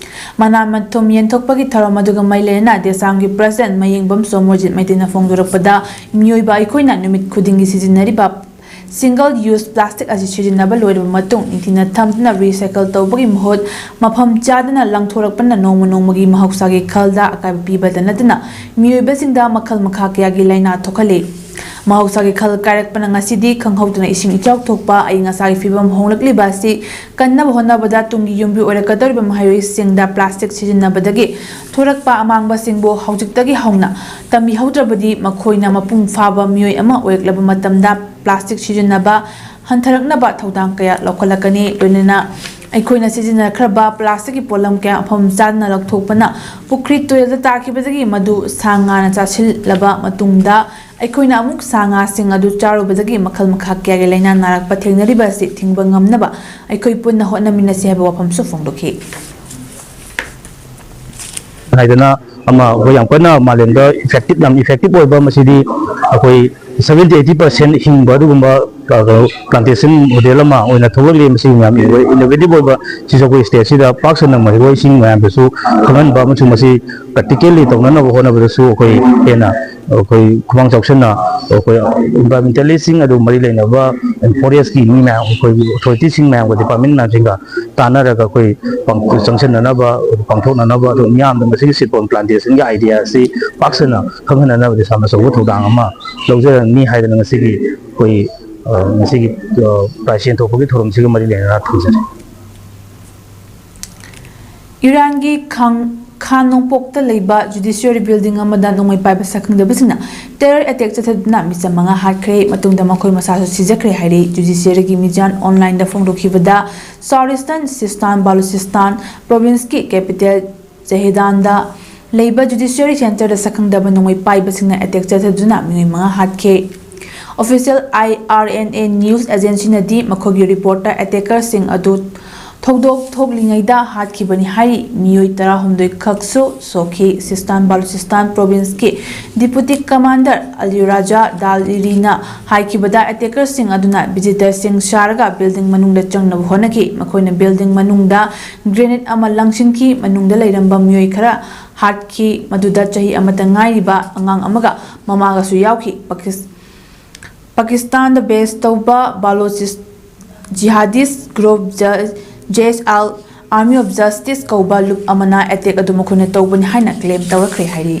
ꯃꯅꯥ ꯃꯊꯨꯝ ꯌꯦꯟꯊꯣꯛꯄꯒꯤ ꯊꯧꯔꯝ ꯑꯗꯨꯒ ꯃꯔꯤ ꯂꯩꯅꯅ ꯗꯦꯁꯥꯝꯒꯤ President ꯃꯌꯦꯡꯕꯝ ꯁꯣꯃꯣꯔꯖꯤꯠ ꯃꯩꯇꯩꯅ ꯐꯣꯡꯗꯣꯔꯛꯄꯗ, ꯃꯤꯑꯣꯏꯕ ꯑꯩꯈꯣꯏꯅ ꯅꯨꯃꯤꯠ ꯈꯨꯗꯤꯡꯒꯤ ꯁꯤꯖꯤꯟꯅꯔꯤꯕ single use plastic ꯑꯁꯤ ꯁꯤꯖꯤꯟꯅꯕ ꯂꯣꯏꯔꯕ ꯃꯇꯨꯡ, ꯅꯤꯡꯊꯤꯅ ꯊꯝꯗꯨꯅ recycle ꯇꯧꯕꯒꯤ ꯃꯍꯨꯠ, ꯃꯐꯝ ꯆꯥꯗꯅ ꯂꯪꯊꯣꯔꯛꯄꯅ ꯅꯣꯡꯃ ꯅꯣꯡꯃꯒꯤ ꯃꯍꯧꯁꯥꯒꯤ ꯈꯜꯗ ꯑꯀꯥꯏꯕ ꯄꯤꯕꯇ ꯅꯠꯇꯅ ꯃꯤꯑꯣꯏꯕꯁꯤꯡꯗ ꯃꯈꯜ ꯃꯈꯥ ꯀꯌꯥꯒꯤ ꯂꯥꯏꯅꯥ ꯊꯣꯛꯍꯜꯂꯤ꯫ ꯃꯍꯧꯁꯥꯒꯤ ꯈꯜ ꯀꯥꯏꯔꯛꯄꯅ ꯉꯁꯤꯗꯤ ꯈꯪꯍꯧꯗꯅ ꯏꯁꯤꯡ ꯏꯆꯥꯎ ꯊꯣꯛꯄ, ꯑꯏꯪ ꯑꯁꯥꯒꯤ ꯐꯤꯕꯝ ꯍꯣꯡꯂꯛꯂꯤꯕ ꯑꯁꯤ ꯀꯟꯅꯕ ꯍꯣꯠꯅꯕꯗ ꯇꯨꯡꯒꯤ ꯌꯨꯝꯕꯤ ꯑꯣꯏꯔꯛꯀꯗꯧꯔꯤꯕ ꯃꯍꯩꯔꯣꯏꯁꯤꯡꯗ plastic ꯁꯤꯖꯤꯟꯅꯕꯗꯒꯤ ꯊꯣꯔꯛꯄ ꯑꯃꯥꯡꯕꯁꯤꯡꯕꯨ ꯍꯧꯖꯤꯛꯇꯒꯤ ꯍꯧꯅ ꯇꯝꯕꯤꯍꯧꯗ꯭ꯔꯕꯗꯤ ꯃꯈꯣꯏꯅ ꯃꯄꯨꯡ ꯐꯥꯕ ꯃꯤꯑꯣꯏ ꯑꯃ ꯑꯣꯏꯔꯛꯂꯕ ꯃꯇꯝꯗ plastic ꯁꯤꯖꯤꯟꯅꯕ ꯍꯟꯊꯔꯛꯅꯕ ꯊꯧꯗꯥꯡ ꯀꯌꯥ ꯂꯧꯈꯠꯂꯛꯀꯅꯤ꯫ ꯂꯣꯏꯅꯅ ꯑꯩꯈꯣꯏꯅ ꯁꯤꯖꯤꯟꯅꯈ꯭ꯔꯕ ꯄ꯭ꯂꯥꯁꯇꯤꯛꯀꯤ ꯄꯣꯠꯂꯝ ꯀꯌꯥ ꯃꯐꯝ ꯆꯥꯗꯅ ꯂꯧꯊꯣꯛꯄꯅ ꯄꯨꯈ꯭ꯔꯤ ꯇꯨꯔꯦꯜꯗ ꯇꯥꯈꯤꯕꯗꯒꯤ ꯃꯗꯨ ꯁꯥ ꯉꯥꯅ ꯆꯥꯁꯤꯜꯂꯕ ꯃꯇꯨꯡꯗ ꯑꯩꯈꯣꯏꯅ ꯑꯃꯨꯛ ꯁꯥ ꯉꯥꯁꯤꯡ ꯑꯗꯨ ꯆꯥꯔꯨꯕꯗꯒꯤ ꯃꯈꯜ ꯃꯈꯥ ꯀꯌꯥꯒꯤ ꯂꯥꯏꯅꯥ ꯅꯥꯔꯛꯄ ꯊꯦꯡꯅꯔꯤꯕ ꯑꯁꯤ ꯊꯤꯡꯕ ꯉꯝꯅꯕ ꯑꯩꯈꯣꯏ ꯄꯨꯟꯅ ꯍꯣꯠꯅꯃꯤꯟꯅꯁꯤ ꯍꯥꯏꯕ ꯋꯥꯐꯝꯁꯨ ꯐꯣꯡꯗꯣꯛꯈꯤ꯫ ꯍꯥꯏꯗꯅ ꯑꯃ ꯑꯩꯈꯣꯏ ꯌꯥꯝ ꯀꯟꯅ ꯃꯥꯂꯦꯝꯗ ꯏꯐꯦꯛꯇꯤꯞ ꯌꯥꯝ ꯏꯐꯦꯛꯇꯤꯞ ꯑꯣꯏꯕ, ꯃꯁꯤꯗꯤ ꯑꯩꯈꯣꯏ ꯁꯚꯦꯟꯇꯤ ꯑꯩꯠꯇꯤ ꯄꯥꯔꯁꯦꯟ ꯍꯤꯡꯕ ꯑꯗꯨꯒꯨꯝꯕ ꯄ꯭ꯂꯥꯟꯇꯦꯁꯟ ꯃꯣꯗꯦꯜ ꯑꯃ ꯑꯣꯏꯅ ꯊꯣꯛꯂꯛꯂꯤ꯫ ꯃꯁꯤ ꯌꯥꯝ ꯏꯅꯣꯚꯦꯇꯤꯞ ꯑꯣꯏꯕ, ꯁꯤꯁꯨ ꯑꯩꯈꯣꯏ ꯁ꯭ꯇꯦꯠꯁꯤꯗ ꯄꯥꯛ ꯁꯟꯅ ꯃꯍꯩꯔꯣꯏꯁꯤꯡ ꯃꯌꯥꯝꯗꯁꯨ ꯈꯪꯍꯟꯕ ꯑꯃꯁꯨꯡ ꯃꯁꯤ ꯄ꯭ꯔꯦꯛꯇꯤꯀꯦꯜꯂꯤ ꯇꯧꯅꯅꯕ ꯍꯣꯠꯅꯕꯗꯁꯨ ꯑꯩꯈꯣꯏ ꯍꯦꯟꯅ ꯑꯩꯈꯣꯏ ꯈꯨꯃꯥꯡ ꯆꯥꯎꯁꯟꯅ ꯑꯩꯈꯣꯏ ꯏꯟꯚꯥꯏꯔꯣꯟꯃꯦꯟꯇꯦꯂꯤꯁꯁꯤꯡ ꯑꯗꯨ ꯃꯔꯤ ꯂꯩꯅꯕ ꯐꯣꯔꯦꯁꯀꯤ ꯃꯤ ꯃꯌꯥꯝ, ꯑꯩꯈꯣꯏꯒꯤ ꯑꯣꯊꯣꯔꯤꯇꯤꯁꯤꯡ ꯃꯌꯥꯝꯒ, ꯗꯤꯄꯥꯔꯠꯃꯦꯟ ꯃꯌꯥꯝꯁꯤꯡꯒ ꯇꯥꯟꯅꯔꯒ ꯑꯩꯈꯣꯏ ꯄꯥꯡ-, ꯆꯪꯁꯤꯟꯅꯅꯕ, ꯄꯥꯡꯊꯣꯛꯅꯅꯕ, ꯑꯗꯨ ꯃꯤꯌꯥꯝꯗ ꯃꯁꯤꯒꯤ ꯁꯤꯠ ꯄꯣꯟ ꯄ꯭ꯂꯥꯟꯇꯦꯁꯟꯒꯤ ꯑꯥꯏꯗꯤꯌꯥ ꯑꯁꯤ ꯄꯥꯛ ꯁꯟꯅ ꯈꯪꯍꯟꯅꯅꯕꯗꯤ ꯁꯥꯝꯅ ꯑꯆꯧꯕ ꯊꯧꯗꯥꯡ ꯑꯃ ꯂꯧꯖꯔꯝꯅꯤ ꯍꯥꯏꯗꯅ ꯉꯁꯤꯒꯤ ꯑꯩꯈꯣꯏ, ꯑ, ꯉꯁꯤꯒꯤ, ꯑ, ꯄ꯭ꯔꯥꯏꯖ ꯌꯦꯟꯊꯣꯛꯄꯒꯤ ꯊꯧꯔꯝꯁꯤꯒ ꯃꯔꯤ ꯂꯩꯅꯅ ꯊꯝꯖꯔꯤ꯫ ꯏꯔꯥꯟꯒꯤ ꯈꯥꯡ-, ꯈꯥ ꯅꯣꯡꯄꯣꯛꯇ ꯂꯩꯕ ꯖꯨꯗꯤꯁꯤꯌꯔꯤ ꯕꯤꯜꯗꯤꯡ ꯑꯃꯗ ꯅꯣꯡꯃꯩ ꯄꯥꯏꯕ ꯁꯛꯈꯪꯗꯕꯁꯤꯡꯅ ꯇꯦꯔꯔ ꯑꯦꯇꯦꯛ ꯆꯠꯊꯗꯨꯅ ꯃꯤꯆꯝ ꯃꯉꯥ ꯍꯥꯠꯈ꯭ꯔꯦ꯫ ꯃꯇꯨꯡꯗ ꯃꯈꯣꯏ ꯃꯁꯥꯁꯨ ꯁꯤꯖꯈ꯭ꯔꯦ ꯍꯥꯏꯔꯤ꯫ ꯖꯨꯗꯤꯁꯤꯌꯔꯤꯒꯤ ꯃꯤꯖꯥꯟ ꯑꯣꯟꯂꯥꯏꯟꯗ ꯐꯣꯡꯗꯣꯛꯈꯤꯕꯗ, ꯁꯥꯎꯠ ꯏꯁꯇꯔꯟ ꯁꯤꯁꯇꯥꯟ ꯕꯥꯂꯨꯆꯤꯁꯇꯥꯟ ꯄ꯭ꯔꯣꯚꯤꯟꯁꯀꯤ ꯀꯦꯄꯤꯇꯦꯜ ꯖꯦꯍꯤꯗꯥꯟꯗ ꯂꯩꯕ ꯖꯨꯗꯤꯁꯤꯌꯔꯤ ꯁꯦꯟꯇꯔꯗ ꯁꯛꯈꯪꯗꯕ ꯅꯣꯡꯃꯩ ꯄꯥꯏꯕꯁꯤꯡꯅ ꯑꯦꯇꯦꯛ ꯆꯠꯊꯗꯨꯅ ꯃꯤꯑꯣꯏ ꯃꯉꯥ ꯍꯥꯠꯈꯤ꯫ Official I R N A news ꯑꯦꯖꯦꯟꯁꯤꯅꯗꯤ ꯃꯈꯣꯏꯒꯤ ꯔꯤꯄꯣꯔꯠꯇ ꯑꯦꯇꯦꯀꯔꯁꯤꯡ ꯑꯗꯨ ꯊꯧꯗꯣꯛ ꯊꯣꯛꯂꯤꯉꯩꯗ ꯍꯥꯠꯈꯤꯕꯅꯤ ꯍꯥꯏꯔꯤ꯫ ꯃꯤꯑꯣꯏ ꯇꯔꯥꯍꯨꯝꯗꯣꯏ ꯈꯛꯁꯨ ꯁꯣꯛꯈꯤ꯫ ꯁꯤꯁꯇꯥꯟ ꯕꯥꯂꯨꯆꯤꯁꯇꯥꯟ ꯄ꯭ꯔꯣꯚꯤꯟꯁꯀꯤ ꯗꯤꯄꯨꯇꯤ ꯀꯃꯥꯟꯗꯔ ꯑꯂꯤ ꯔꯥꯖꯥ ꯗꯥꯂꯤꯔꯤꯅ ꯍꯥꯏꯈꯤꯕꯗ, ꯑꯦꯇꯦꯀꯔꯁꯤꯡ ꯑꯗꯨꯅ ꯚꯤꯖꯤꯇꯔꯁꯤꯡ ꯁꯥꯔꯒ ꯕꯤꯜꯗꯤꯡ ꯃꯅꯨꯡꯗ ꯆꯪꯅꯕ ꯍꯣꯠꯅꯈꯤ꯫ ꯃꯈꯣꯏꯅ ꯕꯤꯜꯗꯤꯡ ꯃꯅꯨꯡꯗ ꯒ꯭ꯔꯦꯅꯦꯗ ꯑꯃ ꯂꯪꯁꯤꯟꯈꯤ꯫ ꯃꯅꯨꯡꯗ ꯂꯩꯔꯝꯕ ꯃꯤꯑꯣꯏ ꯈꯔ ꯍꯥꯠꯈꯤ꯫ ꯃꯗꯨꯗ ꯆꯍꯤ ꯑꯃꯇ ꯉꯥꯏꯔꯤꯕ ꯑꯉꯥꯡ ꯑꯃꯒ ꯃꯃꯥꯒꯁꯨ ꯌꯥꯎꯈꯤ꯫ ꯄꯥꯀꯤꯁ-, ꯄꯥꯀꯤꯁꯇꯥꯟꯗ ꯕꯦꯁ ꯇꯧꯕ ꯕꯥꯂꯣꯆꯤꯁ ꯖꯤꯍꯥꯗꯤꯁ ꯒ꯭ꯔꯨꯞ ꯖ-, ꯖꯦꯁ ꯑꯥꯜ ꯑꯥꯔꯃꯤ ꯑꯣꯐ ꯖꯁꯇꯤꯁ ꯀꯧꯕ ꯂꯨꯞ ꯑꯃꯅ ꯑꯦꯇꯦꯛ ꯑꯗꯨ ꯃꯈꯣꯏꯅ ꯇꯧꯕꯅꯤ ꯍꯥꯏꯅ ꯀ꯭ꯂꯦꯝ ꯇꯧꯔꯛꯈ꯭ꯔꯦ ꯍꯥꯏꯔꯤ꯫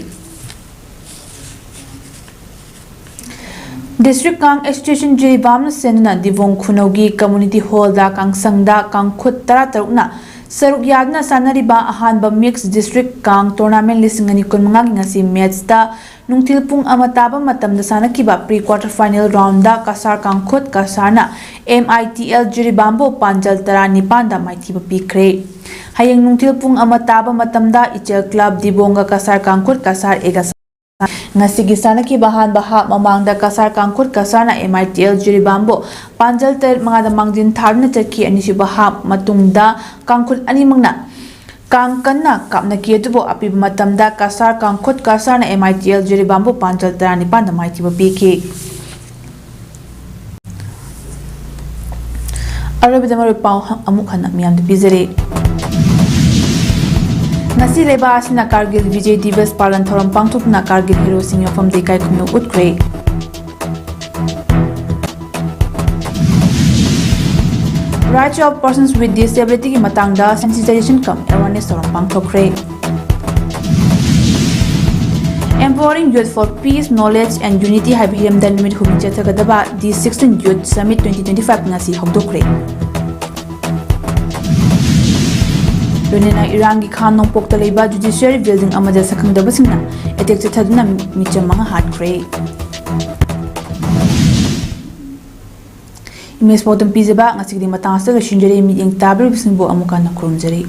ꯗꯤꯁꯇ꯭ꯔꯤꯛ ꯀꯥꯡ ꯑꯦꯁꯣꯁꯤꯌꯦꯁꯟ ꯖꯤꯔꯤꯕꯥꯝꯅ ꯁꯤꯟꯗꯨꯅ ꯗꯤꯕꯣꯡ ꯈꯨꯅꯧꯒꯤ ꯀꯝꯃ꯭ꯌꯨꯅꯤꯇꯤ ꯍꯣꯜꯗ ꯀꯥꯡꯁꯪꯗ ꯀꯥꯡꯈꯨꯠ ꯇꯔꯥꯇꯔꯨꯛꯅ ꯁꯔꯨꯛ ꯌꯥꯗꯨꯅ ꯁꯥꯟꯅꯔꯤꯕ ꯑꯍꯥꯟꯕ Mixed District CANG Tournament ꯂꯤꯁꯤꯡ ꯑꯅꯤ ꯀꯨꯟꯃꯉꯥꯒꯤ ꯉꯁꯤ ꯃꯦꯠꯁꯇ ꯅꯨꯡꯊꯤꯜ ꯄꯨꯡ ꯑꯃ ꯇꯥꯕ ꯃꯇꯝꯗ ꯁꯥꯟꯅꯈꯤꯕ pre quarter final roundꯗ Cachar ꯀꯥꯡꯈꯨꯠ ꯀꯁꯥꯔꯅ M I T L ꯖꯤꯔꯤꯕꯥꯝꯕꯨ ꯄꯥꯟꯖꯜ ꯇꯔꯥꯅꯤꯄꯥꯟꯗ ꯃꯥꯏꯊꯤꯕ ꯄꯤꯈ꯭ꯔꯦ꯫ ꯍꯌꯦꯡ ꯅꯨꯡꯊꯤꯜ ꯄꯨꯡ ꯑꯃ ꯇꯥꯕ ꯃꯇꯝꯗ ꯏꯆꯦꯜ ꯀ꯭ꯂꯕ ꯗꯤꯕꯣꯡꯒ ꯀꯁꯥꯔ ꯀꯥꯡꯈꯨꯠ ꯀꯁꯥꯔ ꯑꯦꯒ ꯁꯥꯟꯅ-, ꯉꯁꯤꯒꯤ ꯁꯥꯟꯅꯈꯤꯕ ꯑꯍꯥꯟꯕ ꯍꯥꯞ ꯃꯃꯥꯡꯗ Cachar ꯀꯥꯡꯈꯨꯠ ꯀꯁꯥꯔꯅ M I T L ꯖꯤꯔꯤꯕꯥꯝꯕꯨ ꯄꯥꯟꯖꯜ ꯇꯔꯦꯠ ꯃꯉꯥꯗ ꯃꯥꯡꯖꯤꯟ ꯊꯥꯗꯨꯅ ꯆꯠꯈꯤ꯫ ꯑꯅꯤꯁꯨꯕ ꯍꯥꯞ ꯃꯇꯨꯡꯗ ꯀꯥꯡꯈꯨꯠ ꯑꯅꯤꯃꯛꯅ ꯀꯥꯡ ꯀꯟꯅ ꯀꯥꯞꯅꯈꯤ, ꯑꯗꯨꯕꯨ ꯑꯄꯤꯕ ꯃꯇꯝꯗ Cachar ꯀꯥꯡꯈꯨꯠ ꯀꯁꯥꯔꯅ M I T L ꯖꯤꯔꯤꯕꯥꯝꯕꯨ ꯄꯥꯟꯖꯜ ꯇꯔꯥꯅꯤꯄꯥꯟꯗ ꯃꯥꯏꯊꯤꯕ ꯄꯤꯈꯤ꯫ ꯑꯔꯣꯏꯕꯗ ꯃꯔꯨꯞ ꯄꯥꯎ ꯑꯃꯨꯛ ꯍꯟꯅ ꯃꯤꯌꯥꯝꯗ ꯄꯤꯖꯔꯤ꯫ ꯉꯁꯤ ꯂꯩꯕꯥꯛ ꯑꯁꯤꯅ ꯀꯥꯔꯒꯤꯜ ꯕꯤꯖꯦ ꯗꯤꯕꯁ ꯄꯥꯂꯟ ꯊꯧꯔꯝ ꯄꯥꯡꯊꯣꯛꯇꯨꯅ ꯀꯥꯔꯒꯤꯜ ꯍꯤꯔꯣꯁꯤꯡ ꯌꯣꯛꯐꯝꯗ ꯏꯀꯥꯏ ꯈꯨꯝꯅꯕ ꯎꯠꯈ꯭ꯔꯦ꯫ Rights of Persons with Disabilityꯒꯤ ꯃꯇꯥꯡꯗ sensitization cum awareness ꯊꯧꯔꯝ ꯄꯥꯡꯊꯣꯛꯈ꯭ꯔꯦ꯫ Empowering Youth for Peace, Knowledge and Unity ꯍꯥꯏꯕ ꯍꯤꯔꯝꯗ ꯅꯨꯃꯤꯠ ꯍꯨꯝꯅꯤ ꯆꯠꯊꯒꯗꯕ D sixteen Youth Summit twenty twenty-five ꯉꯁꯤ ꯍꯧꯗꯣꯛꯈ꯭ꯔꯦ꯫ ꯂꯣꯏꯅꯅ ꯏꯔꯥꯡꯒꯤ ꯈꯥ ꯅꯣꯡꯄꯣꯛꯇ ꯂꯩꯕ Judiciary Building ꯑꯃꯗ ꯁꯛꯈꯪꯗꯕꯁꯤꯡꯅ attack ꯆꯠꯊꯗꯨꯅ ꯃꯤꯆꯝ ꯃꯉꯥ ꯍꯥꯠꯈ꯭ꯔꯦ꯫ Image ꯄꯥꯎꯗꯝ ꯄꯤꯖꯕ ꯉꯁꯤꯒꯤꯗꯤ ꯃꯇꯥꯡ ꯑꯁꯤꯗ ꯂꯣꯏꯁꯤꯟꯖꯔꯦ꯫ ꯃꯤꯠꯌꯦꯡ ꯇꯥꯕꯤꯔꯤꯕꯁꯤꯡꯕꯨ ꯑꯃꯨꯛ ꯍꯟꯅ ꯈꯨꯔꯨꯝꯖꯔꯤ꯫